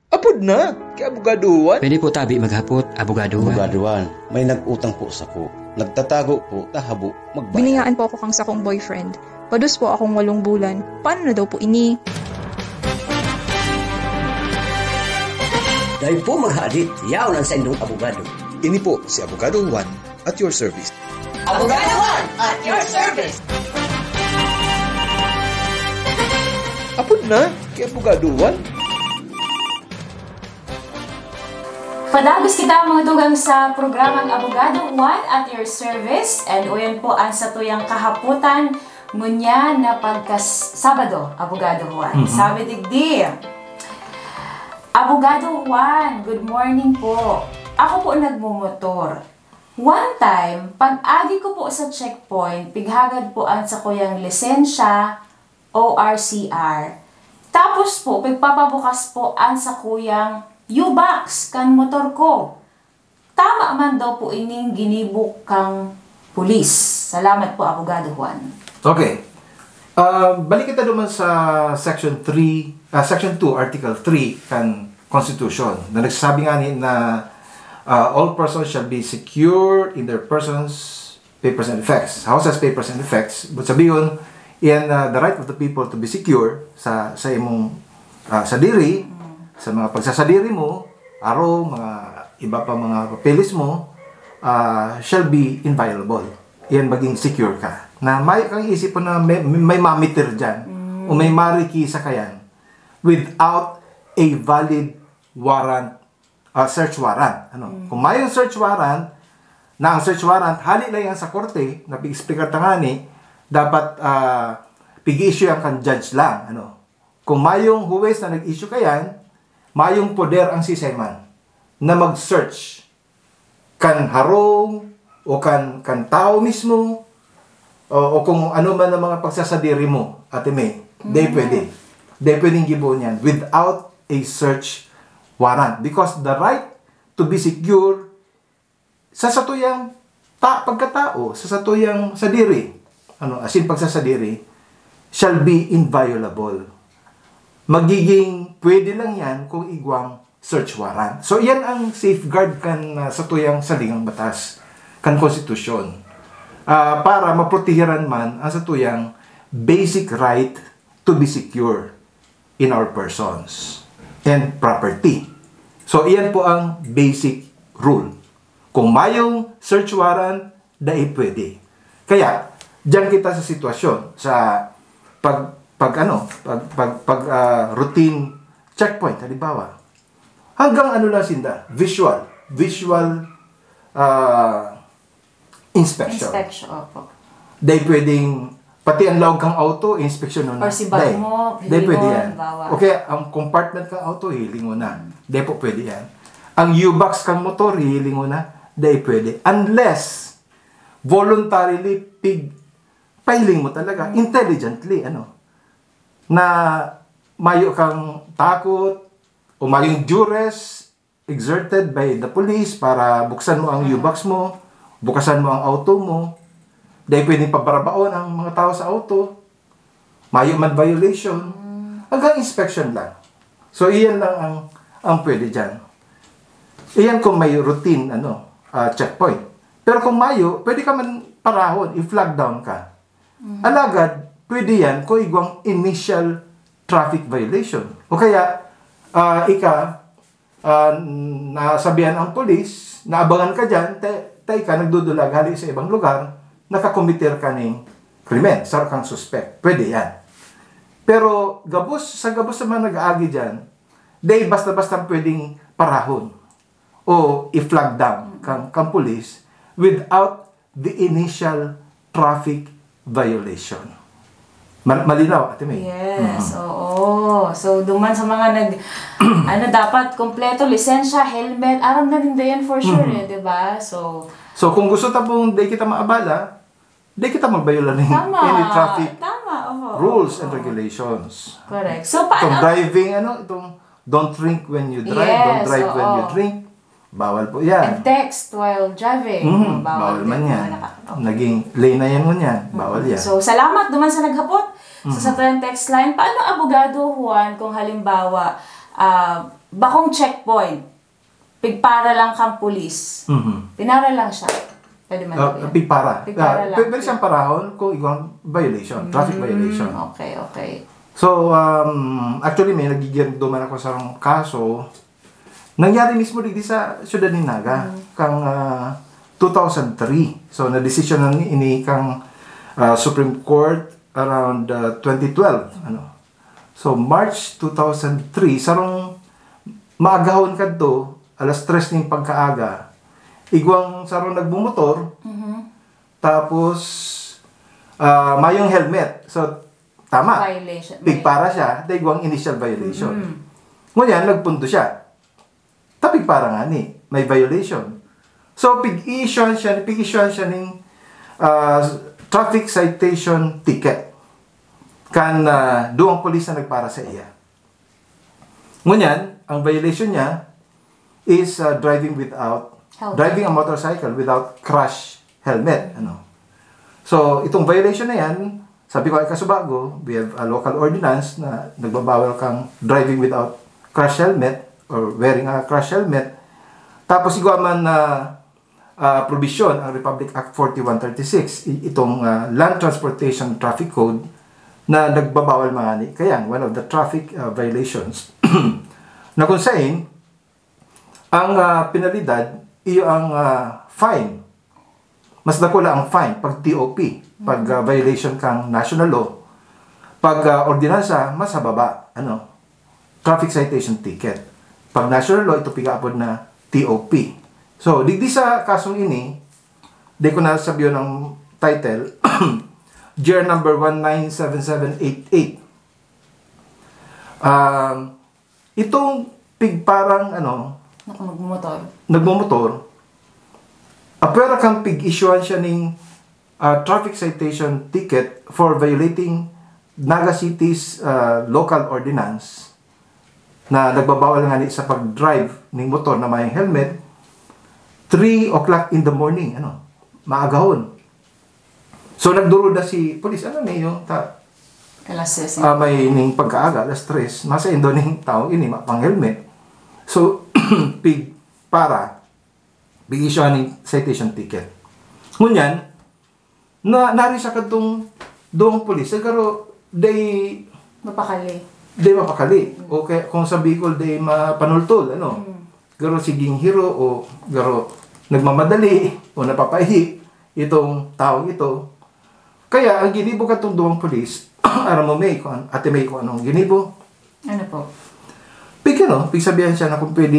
Apod na, ki Abogado Juan. Pwede po tabi maghapot, Abogado Juan. Abogado Juan, may nag-utang po sako. Nagtatago po, ta habo magbayad. Biniyaan po ako kang sakong boyfriend. Pados po akong walong bulan. Paano na daw po ini? Dai po maghadit, yaon an saindong abogado. Ini po si Abogado Juan at your service. Abogado Juan at your service. Apod na, ki Abogado Juan. Padagos kita, mga tugang, sa programang Abogado Juan at your service. And uyan po ang satuyang kahapotan ngunyan na pagkas-, Sabado, Abogado Juan. Mhm. Sabi digdi, Abogado Juan, good morning po. Ako po nagmumotor. One time, pag-agi ko po sa checkpoint, pighagad po ang sakuyang lisensya, O R C R. Tapos po, pigpapabukas po ang sakuyang U-box kan motor ko. Tama man daw po ining ginibo kang pulis. Salamat po, Abogado Juan. Okay. Ah, balik kita naman sa Section three, ah, Section two, Article three kan Constitution na nagsasabi nga ni na, ah, "All persons shall be secure in their persons, papers and effects." Houses, papers and effects. But sabihon, iyan na the right of the people to be secure sa, sa imong, ah, sadiri, sa mga pagsasadiri mo, aro, mga iba pa mga papeles mo, ah, shall be inviolable. Iyan maging secure ka. Na may kang isip po na may, may mamitir dyan o may mariki sa kayan without a valid warrant, ah, search warrant. Ano? Kung mayong search warrant, na ang search warrant, hali lang yan sa korte, na pig-explicar ta ngani, dapat, ah, pig-issue yan kan judge lang. Ano? Kung mayong huwes na nag-issue kayan, mayong poder ang sisay man na mag-search kan harong o kan, kan tao mismo, o, o kung ano man ang mga pagsasadiri mo, Ate May, di pwede. Di pwedeng gibohon yan without a search warrant. Because the right to be secure sa satuyang ta pagkatao, sa satuyang sadiri, ano, asin pagsasadiri, shall be inviolable. Magiging pwede lang yan kung igwang search warrant. So, iyan ang safeguard kan, ah, satuyang salingang batas, kan konstitusyon. Ah, para maprotehiran man ang satuyang basic right to be secure in our persons and property. So, iyan po ang basic rule. Kung mayong search warrant, dai pwede. Kaya, diyan kita sa sitwasyon, sa pag, pag ano, pag, pag, pag, ah, routine checkpoint, halimbawa. Hanggang ano lang sinda, visual, visual, ah, inspection. Inspection, opo. Dai pwedeng, pati ang laog kang auto, inspeksyon na. Or si bag mo, Dai pwede hilingon, yan. bawal. Okay, ang compartment kang auto, hilingon na. Dai po pwede yan. Ang U-box kang motor, hilingon na. Dai pwede. Unless, voluntarily, pig, pahiling mo talaga, intelligently, ano, na mayo kang takot, o mayong duress exerted by the police para buksan mo ang U-box mo, bukasan mo ang auto mo, dai pwedeng pabarabaon ang mga tao sa auto, mayo man violation, hanggang inspection lang. So, iyan lang ang, ang pwede dyan. Iyan kung may routine, ano, ah, checkpoint. Pero kung mayo, pwede ka man parahon, i-flag down ka. Alagad, pwede yan kung igwang initial traffic violation. O kaya, ah, ika, ah, nasabihan ang polis, naabangan ka dyan, te, te ika nagdudulag hali sa ibang lugar, nakakometer ka ning krimen, saro kang suspek. Pwede yan. Pero gabos, sa gabos sa mga nag-aagi dyan, dai basta-basta pwedeng parahon o i-flag down kang, kang polis without the initial traffic violation. Mal- malinaw, Ate May? Yes, oo. So, duman sa mga nag... ano, dapat kompleto, lisensya, helmet, aram na ninda yan for sure, eh, di ba? So, So, kung gusto ta pong di kita maabala, di kita magbayola ng tama. any traffic Tama, oo. rules and Oo. Regulations. Correct. So, Itong paano? Driving, ano, itong don't drink when you drive, don't Yes, drive when oo. You drink, bawal po yan. And text while driving. Mhm, Oh, bawal man din, yan. mga naka-, oh. Naging lay na yan ngunyan, bawal yan. So, salamat duman sa naghapot sa Mhm. satuyang text line. Paano, abogado Juan, kung halimbawa, ah, bakong checkpoint, pigpara lang kang pulis? Mhm. Pinara lang siya. Pwede man Ah, po yan. pigpara. Pigpara Ah, lang. pwede siyang parahon kung igwang violation, traffic Mm, violation. Okay, okay. So, um, actually, may nagigirdo man ako sa kaso. Nangyari mismo digdi sa siyudad ni Naga, kang ah, two thousand three. So, na-decision na ni ini kang ah, Supreme Court around ah, twenty twelve. Ano? So, March two thousand three, sarong maagahon kadto, alas tres ning pagkaaga, igwang sarong nagmumotor, Mhm. tapos ah, mayong helmet. So, tama. Violation. Pigpara siya, dahil igwang initial violation. Mm. Ngunyan, nagpundo siya. Tapigpara nga ni, may violation. So, pig-issuean siya, pig-issuean siya ning ah, traffic citation ticket. Kan ah, duwang polis na nagpara sa iya. Ngunyan, ang violation niya is ah, driving without, Helmet. Driving a motorcycle without crash helmet. Ano? So, itong violation na yan, sabi ko ay kasubago, we have a local ordinance na nagbabawal kang driving without crash helmet or wearing a crash helmet. Tapos igwa man na ah, probisyon ang Republic Act forty-one thirty-six, i- itong ah, Land Transportation Traffic Code na nagbabawal mga ni kayan, one of the traffic ah, violations na kung saan ang ah, penalidad iyo ang ah, fine. Mas dakula ang fine pag T O P, pag ah, violation kang national law. Pag ah, ordinansa, mas hababa, ano, traffic citation ticket. Pag national law, ito pigaapod na T O P. So, digdi sa kasong ini, di ko na sabiyon ang title, G R number one nine seven seven eight eight. Um, itong pigparang, ano, Naku, magmotor. nagmumotor, apwera kang pig-issuean siya ning ah, traffic citation ticket for violating Naga City's ah, local ordinance na nagbabawal nga ni sa pag-drive ning motor na may helmet. three o'clock in the morning, ano, maagahon. So, nagduruda si pulis, ano, may yung ta, Alas seis. Ah, may ning pagkaaga, alas tres, masaindo ning tao ini, mapang helmet. So, pig para, pig-issue ning citation ticket. Ngunyan, na, nari siya kadtong duwang pulis, eh, garo, day, Mapakali. day mapakali. O kaya, kung sa Bicol, day mapanultol, ano? Mm. Garo siging hiro o garo nagmamadali o napapaihi itong taong ito. Kaya, ang ginibo kadtong duwang pulis, aram mo, May, kung, Ate May, kung anong ginibo? Ano po? Pig, ano, pigsabihan siya na kung pwede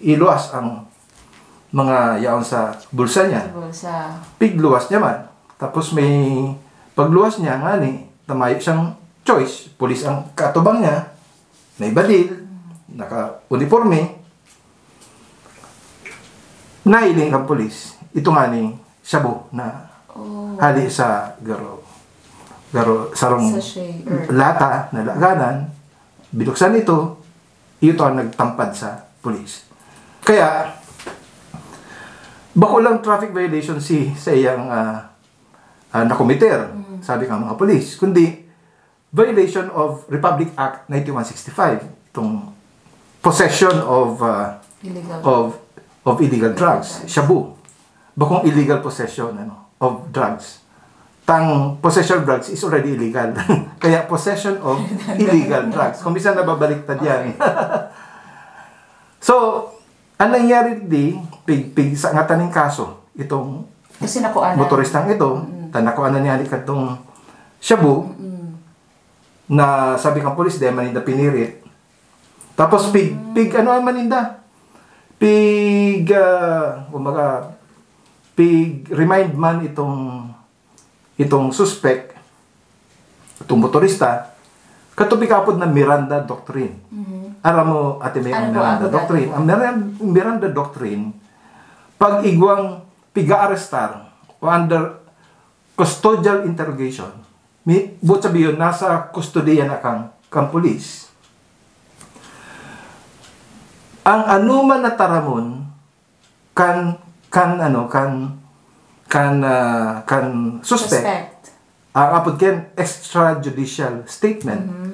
iluwas ang mga yaon sa bulsa niya. Sa bulsa. Pigluwas niya man. Tapos may pagluwas niya, ngani, tamayo siyang choice. Pulis ang katubang niya, may badil, naka-uniforme. Nailing ang pulis. Ito nga ni shabu na Oh. hali sa garo, garo sarong Sachet or lata na laganan, binuksan ito, ito ang nagtampad sa pulis. Kaya, bako lang traffic violation si sa iyang ah, ah, nakomiter, sabi ng mga pulis, kundi violation of Republic Act ninety-one sixty-five, itong possession of ah, Illegal. of of illegal drugs, shabu. Bakong illegal possession, ano, of drugs. Tang possession of drugs is already illegal. Kaya possession of illegal drugs. Kung minsan nababaliktad yan. So, ang nangyari di, pig, pig sa ngataning kaso, itong Kasi nakuha na. motoristang ito, Mm. tanakuan na niya ni kadtong shabu, Mm. na sabi kang pulis, di man ninda pinirit. Tapos pig, pig ano man ninda? Pig, ah, kumbaga, pig remind man itong, itong suspect, itong motorista, kato pig-apod na Miranda Doctrine. Mhm. Aram mo, Ate May, ang Ano po, Miranda abogado Doctrine? po? Ang Miranda, Miranda Doctrine, pag igwang piga-arestar o under custodial interrogation, mi, buot sabihin, nasa kustodiya na kang, kang pulis. Ang anuman na taramon kan, kan, ano, kan, kan, ah, kan suspect, Suspect. ang apod ken extrajudicial statement. Mhm.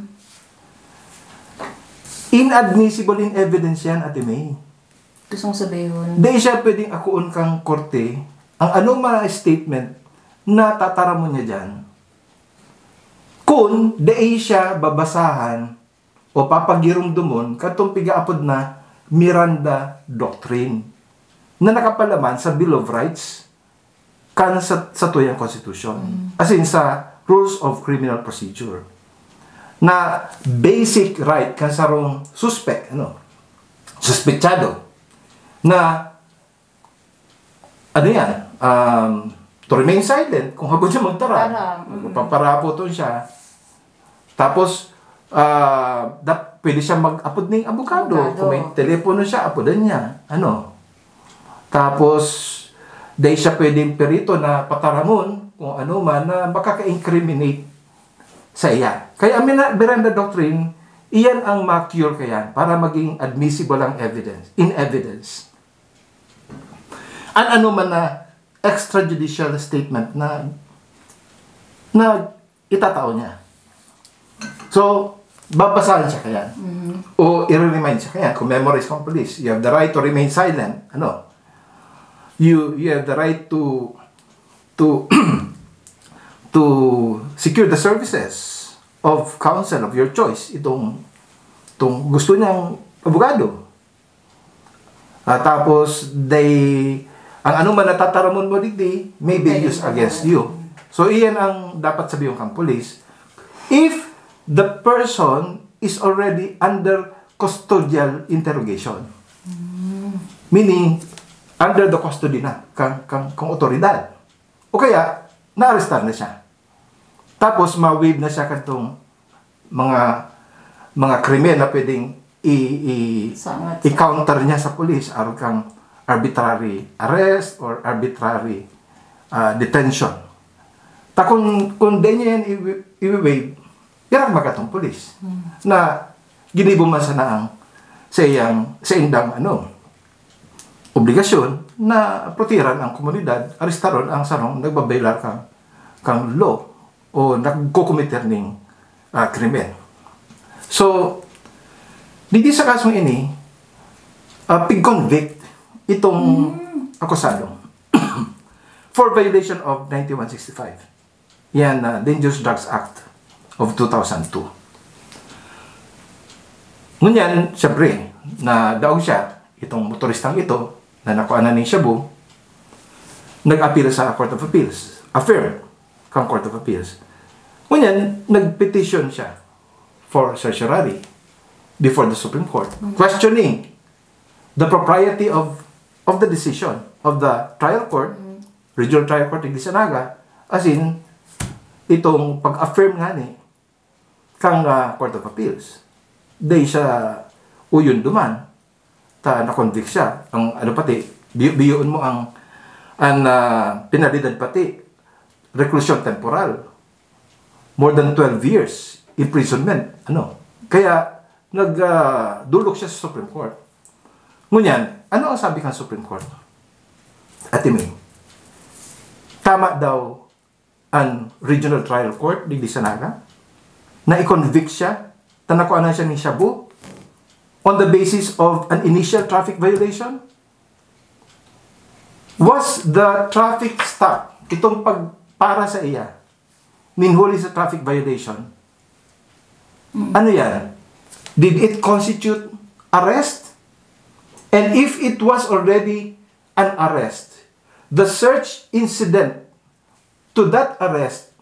Inadmissible in evidence yan, Ate May. Gustong sabihin. Dai siya pwedeng akoon kang korte ang anuman na statement na tataramon niya dyan. Kun dai siya babasahan o papagirumdomon katong pigaapod na Miranda Doctrine na nakapalaman sa Bill of Rights kan sa, sa tuyang constitution. As in, sa rules of criminal procedure. Na basic right kan sarong suspect, ano, suspetsado, na, ano yan, um, to remain silent kung hagod siya magtaram. Taram, mm. Paparapoton siya. Tapos, ah, dap, pwede siya mag-apod ning abogado. Abogado. Kung may telepono siya, apodan niya. Ano? Tapos, dai siya pwedeng perito na pataramon kung ano man na makaka-incriminate sa iya. Kaya ang Mina-, Miranda Doctrine, iyan ang ma-cure kayan para maging admissible ang evidence, in evidence. An ano man na extrajudicial statement na, na itatao niya. So, babasahan siya kayan. Mhm. O i-remind siya kayan. Kung memorize kang police, you have the right to remain silent. Ano? You, you have the right to, to, to secure the services of counsel of your choice. Itong, itong gusto niyang abogado. Ah, tapos, they, ang ano man natataramon mo digdi, may be Pwede used naman. Against you. So, iyan ang dapat sabihin kang police. If the person is already under custodial interrogation, Mm. meaning, under the custody na kang, kang, kang otoridad. O kaya, naarestar na siya. Tapos, ma-waive na siya kadtong mga, mga krimen na pwedeng i, i, Sangat. i-counter niya sa police, arog kang arbitrary arrest or arbitrary ah, detention. Ta kung, kung di niya yan i, i-waive, iragmag katong police. Na ginibo man sana ang sa iyang, sa indang ano, obligasyon na protehiran ang komunidad, arestaron ang sarong nagbabaylar kang, kang law o nagkokomiter ning, ah, krimen. So, digdi sa kasong ini, ah, pig-convict itong akusado for violation of ninety-one sixty-five. Yan, ah, Dangerous Drugs Act of two thousand two. Ngunyan, siyempre, nadaog siya, itong motoristang ito, na nakuha na ning shabu, nag-appeal sa Court of Appeals. Affirm kang Court of Appeals. Ngunyan, nag-petition siya for certiorari before the Supreme Court, questioning the propriety of of the decision of the trial court, regional trial court in Naga, as in, itong pag-affirm nga ni kang, ah, Court of Appeals. Dahil siya uyon duman, ta na-convict siya. Ang ano pati, biyo-biyoon mo ang, ang, ah, penalidad pati, reclusion temporal. More than twelve years imprisonment. Ano? Kaya nag, ah, dulok siya sa Supreme Court. Ngunyan, ano ang sabi kan Supreme Court? Ate May, tama daw ang Regional Trial Court digdi sa Naga na i-convict siya, ta nakuha na siya ning shabu on the basis of an initial traffic violation? Was the traffic stop, itong pagpara sa iya, nin huli sa traffic violation, ano yan? Did it constitute arrest? And if it was already an arrest, the search incident to that arrest,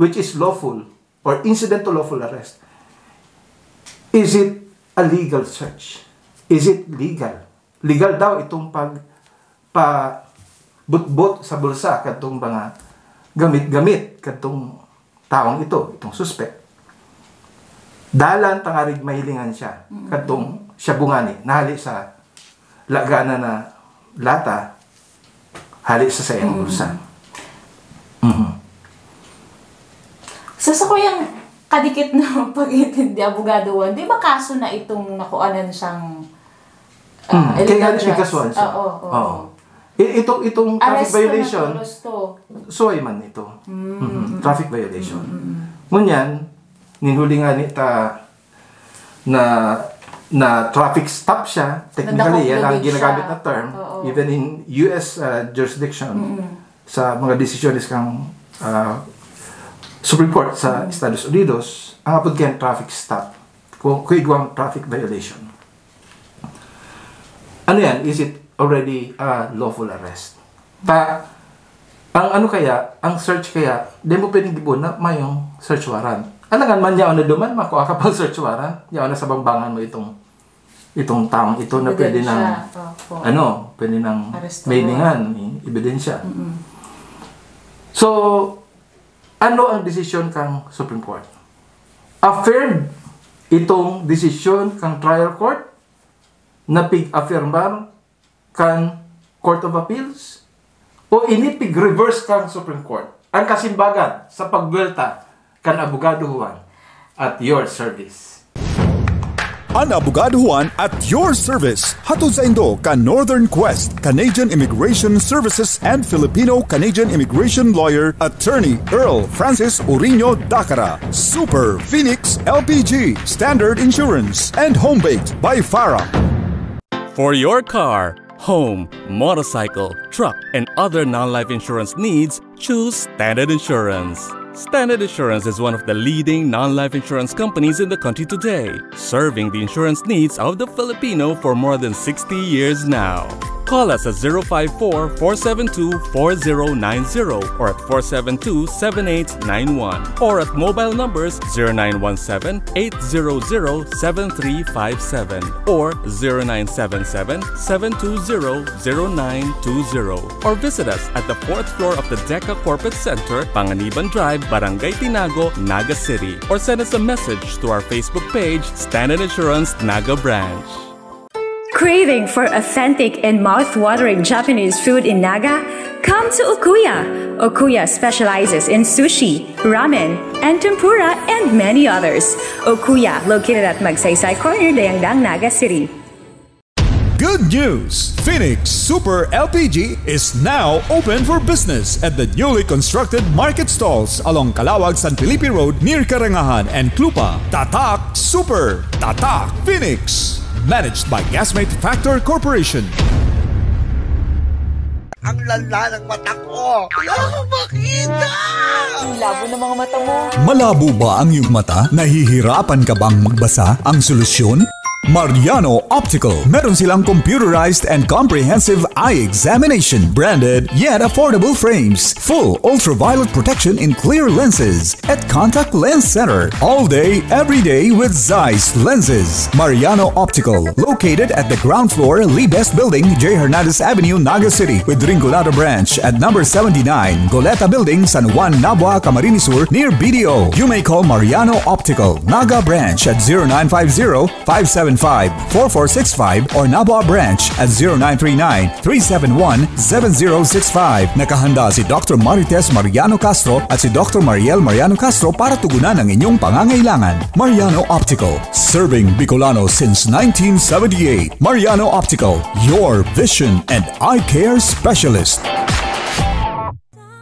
which is lawful or incident to lawful arrest, is it a legal search? Is it legal? Legal daw itong pag, pabutbot sa bulsa kadtong mga gamit-gamit kadtong taong ito, itong suspek. Dalan tangarig mahilingan siya, kadtong shabu ngani, nahali sa lagana na lata, hali sa saiyang bulsa. Mhm. Sa sakuyang kadikit na pag-intindi, Abogado Juan, di ba kaso na itong nakuanan siyang, ah, Hmm, kaya illegal nga drugs? Pinakasuhan siya. Oo, oo. Oo. I- itong, itong traffic Arresto na violation, to, gusto. suway man ito. Mm. Mhm. Traffic violation. Mm-mm. Ngunyan, nin huli ngani ta na na traffic stop siya, technically, Nadakop yan ang lubid ginagamit siya. Na term, Oo. Even in U S, uh, jurisdiction, Mm-mm. Sa mga desisyones kang, uh, Supreme Court sa Estados Unidos, ang apod kaya traffic stop, kung, kung igwang traffic violation. Ano yan? Is it already a lawful arrest? Ta, ang ano kaya, ang search kaya, di mo pwedeng gibo na mayong search warrant. Alangan man yaon na duman, makuha ka pang search warrant, yaon na sa bangbangan mo itong, itong taong ito na pwede nang, Opo. Ano, pwede nang Arresto. Mailingan, eh, ebidensya. Mm-mm. So, ano ang desisyon kang Supreme Court? Affirm itong desisyon kang trial court na pig-affirmar kan Court of Appeals o ini pig-reverse kan Supreme Court? Ang kasimbagan sa pagbuwelta kan Abogado Juan at your service. An Abogado Juan at your service. Hatod saindo kan Northern Quest, Canadian Immigration Services and Filipino-Canadian Immigration Lawyer, Attorney Earl Francis Uriño Dacara, Super Phoenix L P G, Standard Insurance, and Home Baked by Farah. For your car, home, motorcycle, truck, and other non-life insurance needs, choose Standard Insurance. Standard Insurance is one of the leading non-life insurance companies in the country today, serving the insurance needs of the Filipino for more than sixty years now. Call us at zero five four, four seven two, four zero nine zero or at four seven two, seven eight nine one, or at mobile numbers zero nine one seven, eight zero zero, seven three five seven or zero nine seven seven, seven two zero, zero nine two zero, or visit us at the fourth floor of the DECA Corporate Center, Panganiban Drive, Barangay Tinago, Naga City, or send us a message to our Facebook page, Standard Insurance Naga Branch. Craving for authentic and mouth-watering Japanese food in Naga? Come to Okuya! Okuya specializes in sushi, ramen, and tempura, and many others. Okuya, located at Magsaysay Corner, Dayangdang, Naga City. Good news! Phoenix Super L P G is now open for business at the newly constructed market stalls along Calawag, San Felipe Road near Karangahan and Clupa. Tatak Super! Tatak Phoenix! Managed by Gasmate Factor Corporation. Ang lala ng mata ko! Wala akong makita! Ang labo ng mga mata mo. Malabo ba ang iyong mata? Nahihirapan ka bang magbasa? Ang solusyon? Mariano Optical. Meron silang computerized and comprehensive eye examination, branded yet affordable frames, full ultraviolet protection in clear lenses, at contact lens center. All day, every day with Zeiss lenses. Mariano Optical, located at the ground floor, Libes Building, J Hernandez Avenue, Naga City, with Rinconada Branch at number seventy-nine, Goleta Building, San Juan, Nabua, Camarines Sur, near B D O. You may call Mariano Optical, Naga Branch at zero nine five zero, five seven five, four four six five or Nabua Branch at zero nine three nine, three seven one, seven zero six five. Nakahanda si Doctor Marites Mariano Castro at si Doctor Mariel Mariano Castro para tugunan ang inyong pangangailangan. Mariano Optical, serving Bicolano since nineteen seventy-eight. Mariano Optical, your vision and eye care specialist.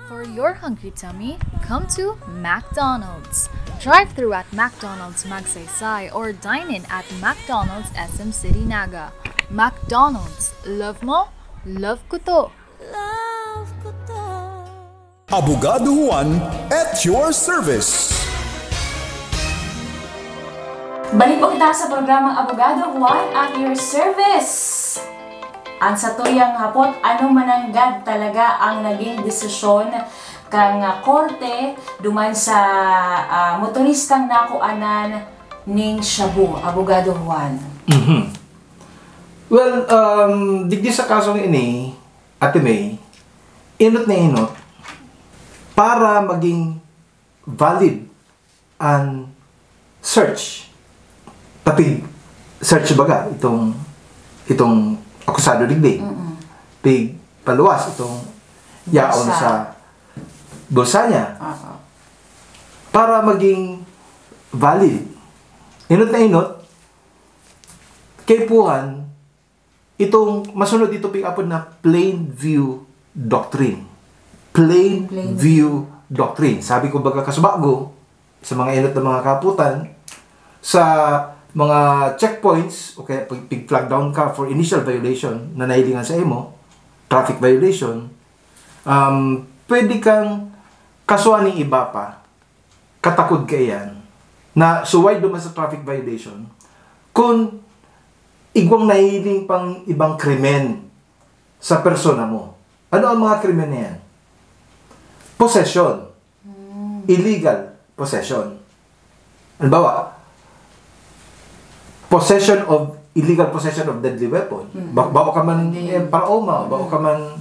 For your hungry tummy, come to McDonald's. Drive through at McDonald's Magsaysay or dine in at McDonald's S M City Naga. McDonald's, love mo, love ko to. Abogado Juan at your service. Balik po kita sa programang Abogado Juan at your service. Ang satuyang hapot, ano mananggad talaga ang naging desisyon kan korte duman sa ah, motoristang nakuanan ning shabu, Abogado Juan? Mhm. Well, um, digdi sa kasong ini, Ate May, inot na inot, para maging valid ang search, tapig search baga, itong, itong akusado digdi, pig paluwas itong yaon Bulsa. Sa bulsa niya. Oo. Para maging valid. Inot na inot, kaipuhan, itong masunod ito pig-apod na plain view doctrine. Plain, Plain view doctrine. Sabi ko baga kasubago, sa mga inot na mga kaputan, sa mga checkpoints, o kaya pag pig-flag down ka for initial violation na nahilingan sa imo, traffic violation, um, pwede kang kasuhan ng iba pa, katakod kaiyan, na suway duman sa traffic violation, kung igwang nahiling pang ibang krimen sa persona mo. Ano ang mga krimen na yan? Possession. Illegal possession. Halimbawa, possession of, illegal possession of deadly weapon. Ba- bao ka man Deadly. Eh, paraoma, bao ka man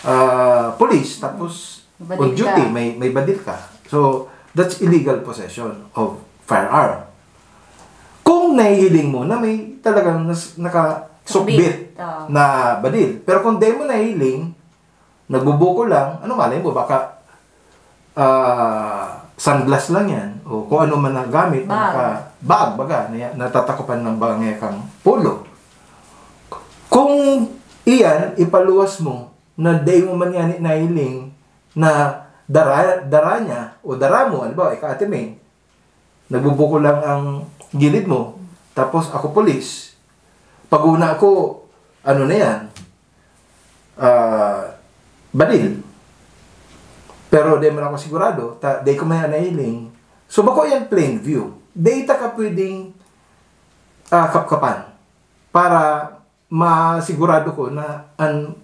ah, police, tapos Badil on duty, ka. may, may badil ka. So, that's illegal possession of firearm. Kung nahihiling mo na may talagang nas, nakasukbit Oo. na badil. Pero kung di mo nahiling, nagbubuko lang, ano malay mo, baka ah, sunglass lang yan, o kung ano man na gamit, Bag. naka, bag, baga, na, natatakupan ng bangekang polo. Kung iyan, ipaluwas mo, na dai mo man yan nahiling, na dara, dara niya, o dara mo, halimbawa, ikaw, Ate May, nagbubuko lang ang gilid mo, tapos ako, pulis, pag-una ko, ano na yan, ah, badil. Pero di man ako sigurado, ta, di ko man nahiling. So, bako yan plain view. Di ta ka pwedeng ah, kapkapan para masigurado ko na ang,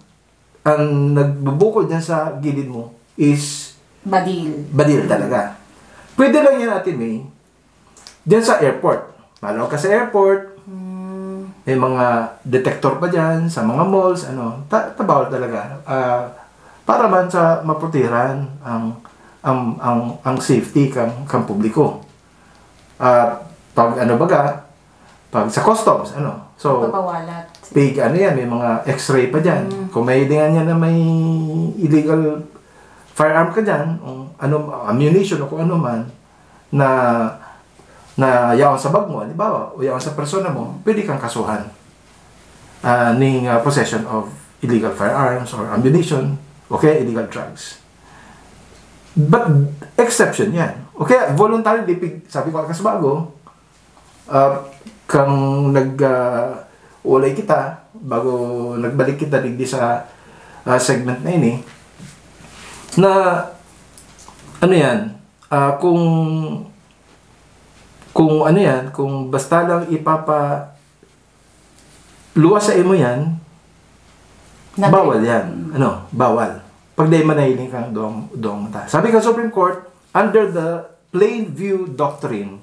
ang nagbubukol dyan sa gilid mo is Badil. badil talaga. Pwede lang yan, Ate May, dyan sa airport. Malawag ka sa airport, may mga detector pa dyan, sa mga malls, ano, ta, ta bawal talaga. Ah, para man sa maputiran ang, ang, ang, ang safety kang, kang publiko. Ah, pag ano baga, pag sa customs, ano. So, Papawalat. pig ano yan, may mga x-ray pa dyan. Mm. Kung may dingan niya na may illegal firearm ka dyan, o ano, ammunition o kung ano man, na, na yaon sa bag mo, halimbawa, o yaon sa persona mo, pwede kang kasuhan. ah, ning, ah, possession of illegal firearms or ammunition, o kaya illegal drugs. But exception yan. O kaya voluntarily, pig, sabi ko, Kasbago, ah, kang nag, ah, ulay kita, bago nagbalik kita digdi sa, ah, segment na ini, na, ano yan, ah, kung, kung ano yan, kung basta lang ipapa, luwas sa imo yan, Natin. Bawal yan. Ano? Bawal. Pag dai man nahiling kang duwang, duwang mata. Sabi ka Supreme Court, under the plain view doctrine,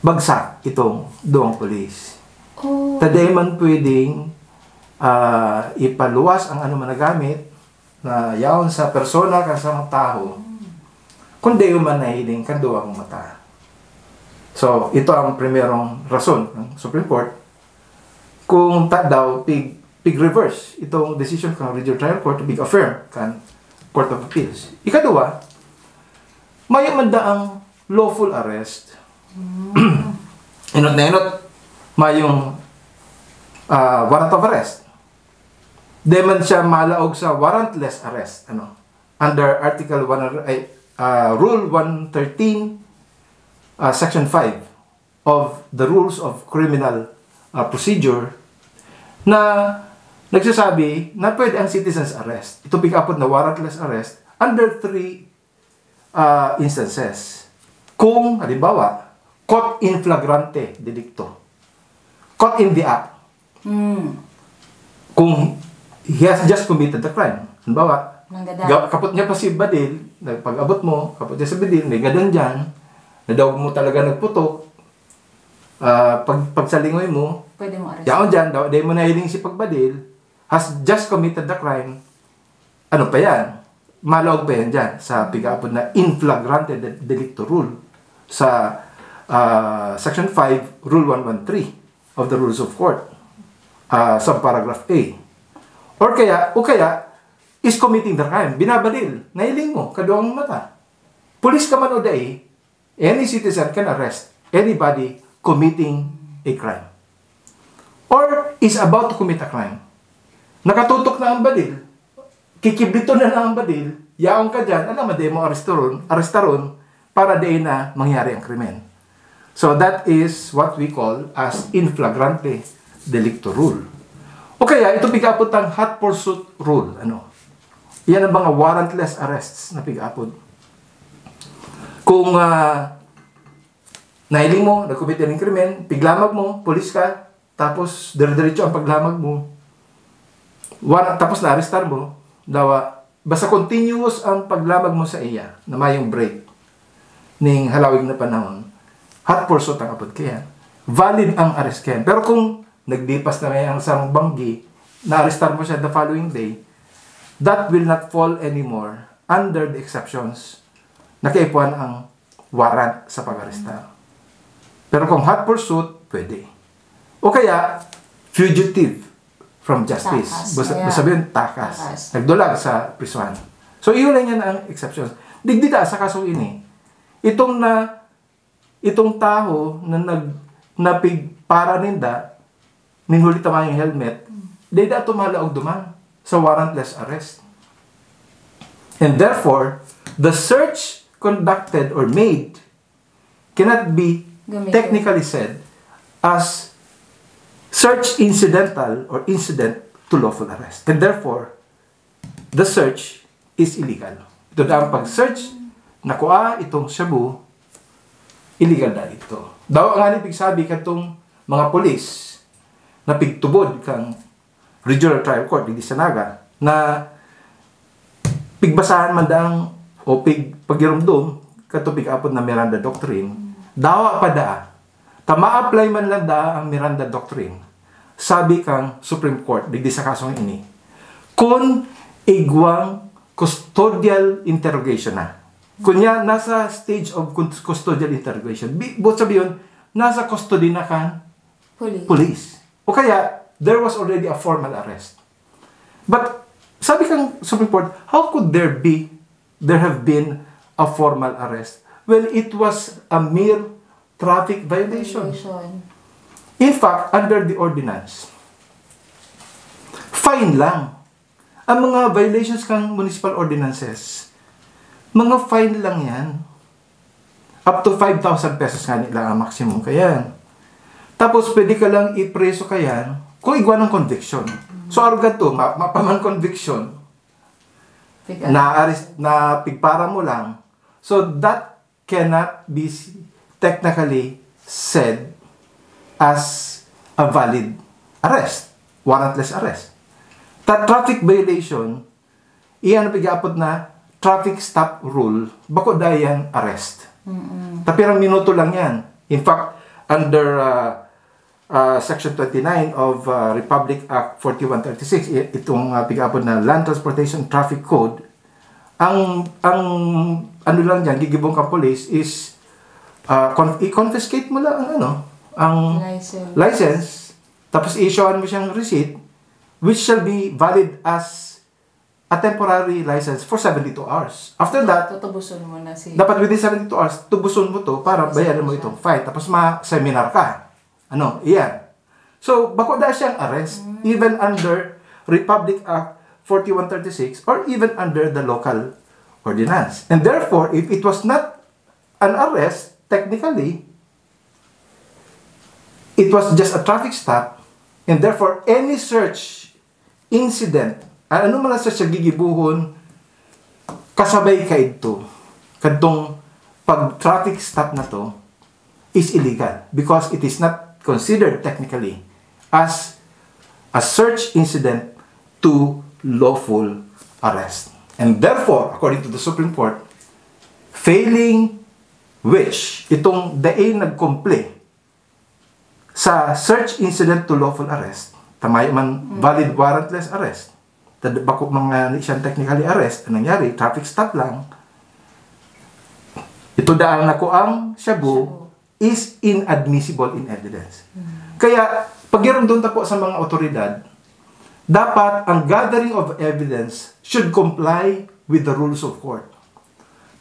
bagsak itong duwang pulis. Oh. Ta dai man pwedeng, ah, ipaluwas ang ano man na gamit na yaon sa persona kan sarong taho, kung dai man nahiling kan duwang mata. So, ito ang primerong rason ng Supreme Court kung ta daw pig, pig-reverse itong decision kan Regional Trial Court, pig-affirm kan Court of Appeals. Ikaduwa, mayo man daang lawful arrest. Enot na enot, mayong, ah, warrant of arrest. Di man siya malaog sa warrantless arrest, ano? Under Article one, ay, ah, Rule one thirteen, ah, Section five of the Rules of Criminal, ah, Procedure na nagsasabi na pwede ang citizen's arrest. Ito pig-apod na warrantless arrest under three, ah, instances. Kung, halimbawa, caught in flagrante delicto. Caught in the act. Mm. Kung he has just committed the crime. Halimbawa, Nanggadan. ga- kapot niya pa si Badil, nagpag-abot mo, kapot niya si Badil, may gadan dyan, na daw mo talaga nagputok, ah, pag, pagsalingoy mo, Pwede mo arrest. Yaon dyan, daw, dahil mo nahiling si Pagbadil, has just committed the crime, ano pa yan? Malaog pa yan dyan sa pig-aapod na in flagrante de- delicto rule sa, ah, Section five, Rule one one three of the Rules of Court, ah, subparagraph A. Or kaya, o kaya, is committing the crime. Binabadil, nahiling mo, kaduwang mata. Pulis ka man o dai, any citizen can arrest anybody committing a crime or is about to commit a crime. Nakatutok na ang badil, kikibiton na lang ang badil, yaon ka dyan, alam mo, di mo arestaron, arestaron para di na mangyari ang krimen. So that is what we call as in flagrante delicto rule. O kaya, ito pig-aapod tang hot pursuit rule. Ano? Yan ang mga warrantless arrests na pig-aapod. Kung, ah, nahiling mo, nagkomit ka ng krimen, piglamag mo, pulis ka, tapos dire-diretso ang paglamag mo, wala, tapos na-arrestar mo, dawa, basta continuous ang paglamag mo sa iya, na mayong break ning halawig na panahon, hot pursuit ang apod kaya. Valid ang arrest kaya. Pero kung nagdipas na may ang sarong banggi, na-arrestar mo siya the following day, that will not fall anymore under the exceptions na kaipuhan ang warrant sa pag-arestar. Pero kung hot pursuit, pwede. O kaya, fugitive from justice. Takas. Basta, Yeah. basta sabihin, takas. Takas. Nagdulag sa prisuhan. So, iyon lang yan ang exceptions. Digdi ta sa kasong ini. Itong na, itong taho na nag, napigpara ninda, nin huli ta mayong helmet, di da ito malaog duman sa warrantless arrest. And therefore, the search conducted or made cannot be Gamitin. Technically said as search incidental or incident to lawful arrest. And therefore, the search is illegal. Ito na ang pag-search, nakua itong shabu, illegal na ito. Daw ang ibig sabi katong mga polis na pigtubod kang Regional Trial Court digdi sa Naga na pigbasahan man daang o pig, pagirumdom kato pig-apod na Miranda Doctrine, dawa pa daa. Ta ma-apply man lang daa ang Miranda Doctrine. Sabi kang Supreme Court, digdi sa kasong ini, kun igwang custodial interrogation na. Kunya, nasa stage of cus- custodial interrogation. Bi- buot sabihin, nasa custody na kan Police. police. O kaya, there was already a formal arrest. But, sabi kang Supreme Court, how could there be, there have been a formal arrest? Well, it was a mere traffic violation. Violation. In fact, under the ordinance, fine lang. Ang mga violations kang municipal ordinances, mga fine lang yan. Up to five thousand pesos nga nila ang maximum kayan. Tapos pwede ka lang ipreso kayan kung igwa ng conviction. So, arog to, ma- mapaman conviction, na, arrest, na pigpara mo lang. So, that cannot be s- technically said as a valid arrest, warrantless arrest. That traffic violation, iyan ang pag-aapod na traffic stop rule, bako dayan arrest. Tapirang minuto lang yan. In fact, under uh, uh, Section twenty-nine of uh, Republic Act forty-one thirty-six, i- itong uh, pag-aapod na Land Transportation Traffic Code, ang ang ano lang diyan, gigibong kang police is uh, con- i-confiscate mo lang ang ano, ang License. license, tapos i-issuehan mo siyang receipt, which shall be valid as a temporary license for seventy-two hours. After that, Tutubusun mo na si... dapat within seventy-two hours, tubusun mo to para bayaran mo itong fine. Tapos ma-seminar ka. Ano, iyan. So, bako da siyang arrest, even under Republic Act forty-one thirty-six or even under the local ordinance. And therefore, if it was not an arrest, technically, it was just a traffic stop, and therefore, any search incident, ano man ang search na gigibuhon, kasabay kaidto, kadtong pag-traffic stop na to is illegal because it is not considered technically as a search incident to lawful arrest. And therefore, according to the Supreme Court, failing which, itong dai nagkumple sa search incident to lawful arrest, tamay man valid warrantless arrest, tad bako mga ni siyang technically arrest, ang nangyari, traffic stop lang, ito daan na ko ang shabu, is inadmissible in evidence. Kaya, pagirumdon ta po sa mga otoridad, dapat ang gathering of evidence should comply with the rules of court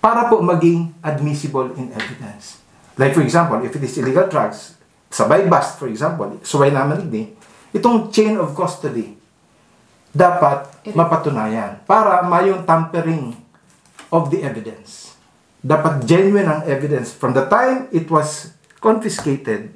para po maging admissible in evidence. Like for example, if it is illegal drugs, sa buy bust, for example, suway naman ini, itong chain of custody, dapat mapatunayan para mayong tampering of the evidence. Dapat genuine ang evidence from the time it was confiscated,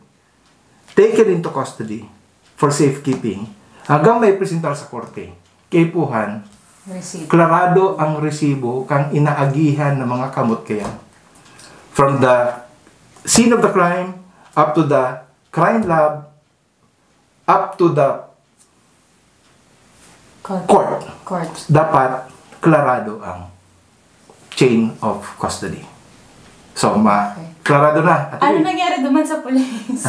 taken into custody for safekeeping, hanggang may presentar sa korte. Kaipuhan, Receipt. Klarado ang resibo kang inaagihan ng mga kamot kaya. From the scene of the crime up to the crime lab, up to the Court. Court. Court. Dapat klarado ang chain of custody. So, ma Okay. klarado na. Ate Ano Will. Nangyari duman sa police?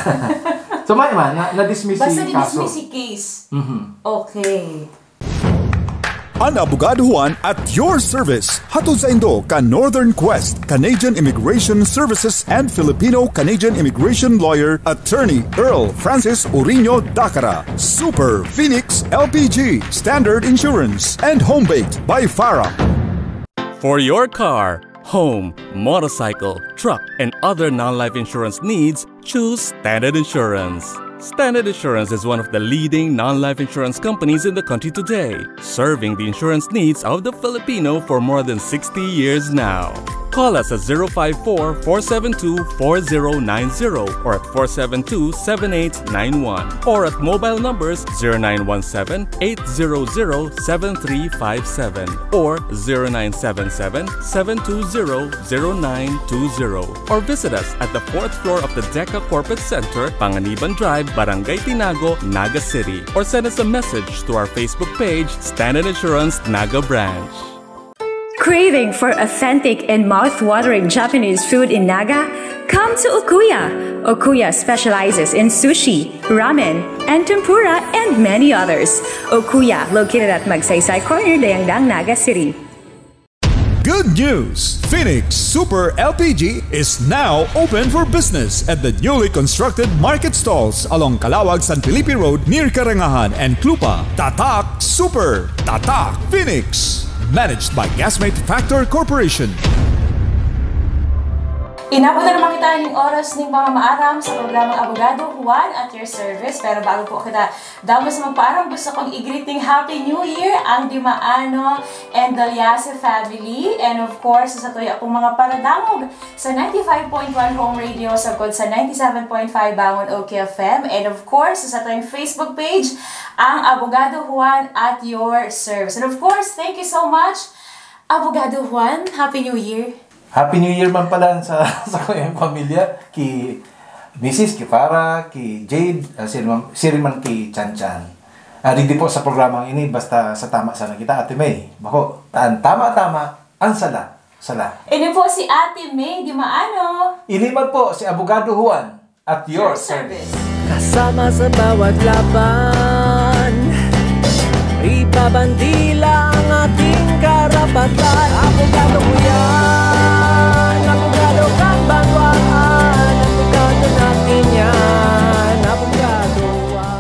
So, may man, na, na-dismiss Basta si kaso. Di-dismiss si case. Mhm. Okay. An Abogado Juan at your service. Hatod saindo kan Northern Quest Canadian Immigration Services and Filipino-Canadian Immigration Lawyer Attorney Earl Francis Uriño Dacara. Super Phoenix L P G, Standard Insurance, and Home Baked by Farah. For your car, home, motorcycle, truck, and other non-life insurance needs, choose Standard Insurance. Standard Insurance is one of the leading non-life insurance companies in the country today, serving the insurance needs of the Filipino for more than sixty years now. Call us at zero five four, four seven two, four zero nine zero or at four seven two, seven eight nine one or at mobile numbers zero nine one seven, eight zero zero, seven three five seven or zero nine seven seven, seven two zero, zero nine two zero or visit us at the fourth floor of the DECA Corporate Center, Panganiban Drive, Barangay Tinago, Naga City, or send us a message to our Facebook page, Standard Insurance Naga Branch. Craving for authentic and mouth-watering Japanese food in Naga? Come to Okuya. Okuya specializes in sushi, ramen, and tempura, and many others. Okuya, located at Magsaysay Corner, Dayangdang, Naga City. Good news! Phoenix Super L P G is now open for business at the newly constructed market stalls along Calawag San Felipe Road near Karangahan and Clupa. Tatak Super! Tatak Phoenix! Managed by Gasmate Factor Corporation. Inabot na naman kita ning oras ning mga maaram sa programang Abogado Juan at your service. Pero bago po kita damos magpaaram, gusto kong i-greeting Happy New Year ang Dimaano and Doliase family. And of course, sa tuya pong mga paradangog sa ninety-five point one Home Radio, sagkod sa ninety-seven point five Bangon O K F M. And of course, sa tuyang Facebook page, ang Abogado Juan at your service. And of course, thank you so much, Abogado Juan. Happy New Year! Happy New Year man pala sa, sa kayong pamilya, ki Missus, ki Farah, ki Jade, uh, siri man ki Chan Chan. Uh, digdi po sa programang ini, basta sa tama sana kita, Ate May. Bako, taan tama-tama, ang sala, sala. Ini po si Ate May Dimaano. Ini man po si Abogado Juan at your service. Kasama sa bawat laban, ibabandila ang ating karapatan. Abogado ko yan.